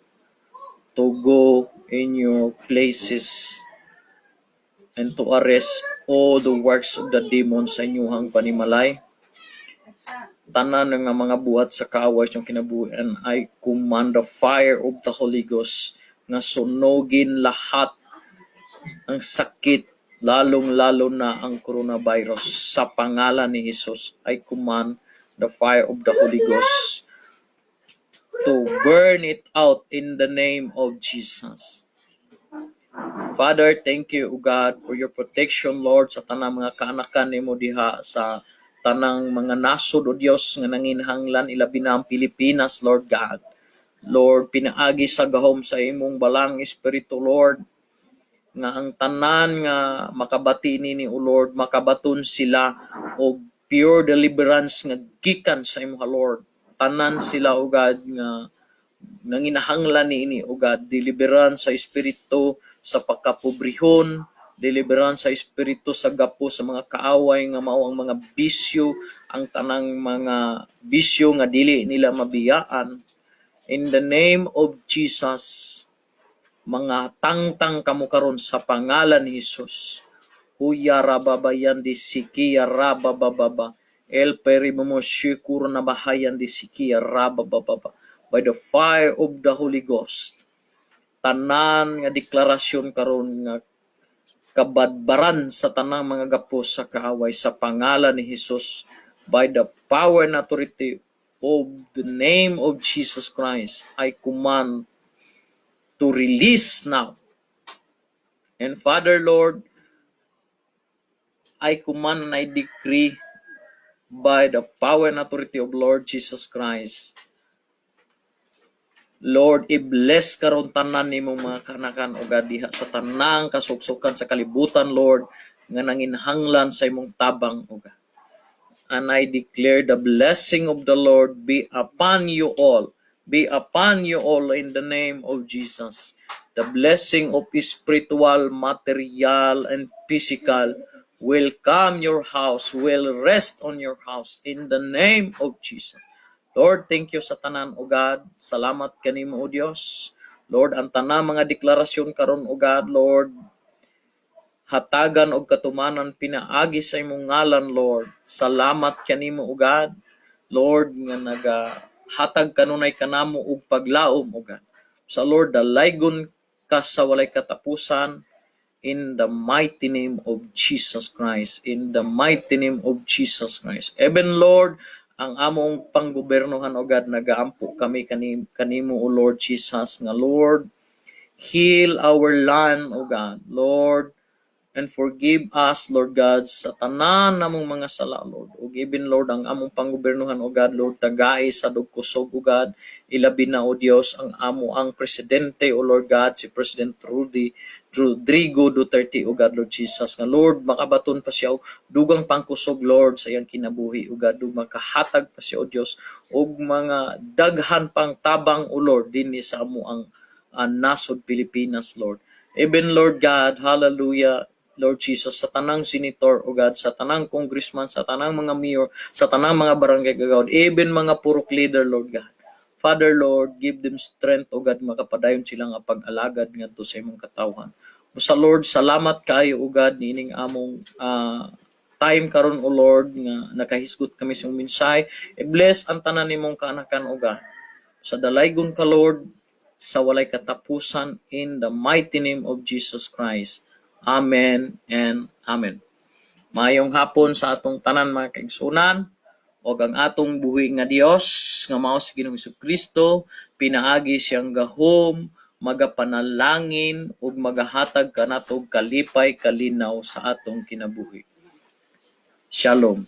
S1: to go in your places and to arrest all the works of the demons sa inyuhang panimalay. Tanan nga mga buhat sa kaaway sa kinabuhi, and I command the fire of the Holy Ghost nga sunugin lahat ang sakit, lalong-lalo na ang coronavirus. Sa pangalan ni Jesus, I command the fire of the Holy Ghost to burn it out in the name of Jesus. Father, thank you, O God, for your protection, Lord, sa tanang mga kaanakan nimo diha sa tanang mga nasod, O Dios, nga nanginahanglan, ilabi na ang Pilipinas, Lord God. Lord, pinaagi sa gahom sa imong balang espiritu, Lord, nga ang tanan nga makabati nini, O Lord, makabaton sila og pure deliverance nga gikan sa imong, Lord. Tanan sila, O God, nga nanginahanglan niini, O God, deliverance sa espiritu sa pagkapobrehon, deliverance sa espiritu sa gapo sa mga kaaway nga mao ang mga bisyo, ang tanang mga bisyo nga dili nila mabiyaan. In the name of Jesus, mga tangtang kamo karon sa pangalan ni Jesus. Huya rababayan di sikia rabababa. El perimomo shikur na bahayan di sikia rabababa. By the fire of the Holy Ghost, tanan nga deklarasyon karon nga kabadbaran sa tanang mga gapos sa kaaway, sa pangalan ni Jesus, by the power and authority of the name of Jesus Christ, I command to release now. And Father Lord, I command and I decree by the power and authority of Lord Jesus Christ, Lord, i-bless karon tanan nimong mga kanakan, o God, diha sa tanang kasuksukan sa kalibutan, Lord, nga nanginhanglan sa imong tabang, o God. And I declare the blessing of the Lord be upon you all. Be upon you all in the name of Jesus. The blessing of spiritual, material, and physical will come your house, will rest on your house in the name of Jesus. Lord, thank you sa tanan, O God. Salamat kanimo, O Dios. Lord, ang tanang mga deklarasyon karon, O God, Lord, hatagan og katumanan pinaagi sa imong ngalan, Lord. Salamat kanimo, O God. Lord, nga nagahatag kanunay kanamo og paglaom, O God. Sa Lord, dalaygon ka sa walay katapusan in the mighty name of Jesus Christ. In the mighty name of Jesus Christ. Even Lord, ang among panggobernohan, O God, nagaampo kami kanimo, O Lord Jesus, nga Lord, heal our land, O God. Lord, and forgive us, Lord God, sa tanan namong mga sala, Lord. Ug even, Lord, ang among panggobernohan, O God, Lord, tagai sa kusog, O God. Ilabi na, O Dios, ang amo ang presidente, O Lord God, si President Rudy Rodrigo Duterte, O God, Lord Jesus. Nga, Lord, makabaton pa siya og dugang pangkusog, Lord, sa iyang kinabuhi, O God, ug makahatag pa siya, O Dios, og mga daghan pang tabang, O Lord, dinhi sa amo ang nasod Pilipinas, Lord. Even Lord God, hallelujah, Lord Jesus, sa tanang senator, O God, sa tanang congressman, sa tanang mga mayor, sa tanang mga barangay kagawad, even mga purok leader, Lord God. Father Lord, give them strength, O God, makapadayon sila nga pag-alagad ngadto sa imong katawhan. Sa Lord, salamat kaayo, O God, niining among time karon, O Lord, nga nakahisgot kami sa imong mensahe. I-bless ang tanan nimong kaanakan, O God. Sa dalaygon ka, Lord, sa walay katapusan in the mighty name of Jesus Christ. Amen and amen. Maayong hapon sa atong tanan, mga kaigsunan. Ug ang atong buhi nga Dios nga mao si Ginoong Kristo, pinaagi siyang gahom, magapanalangin ug magahatag kanato og kalipay, kalinaw sa atong kinabuhi. Shalom.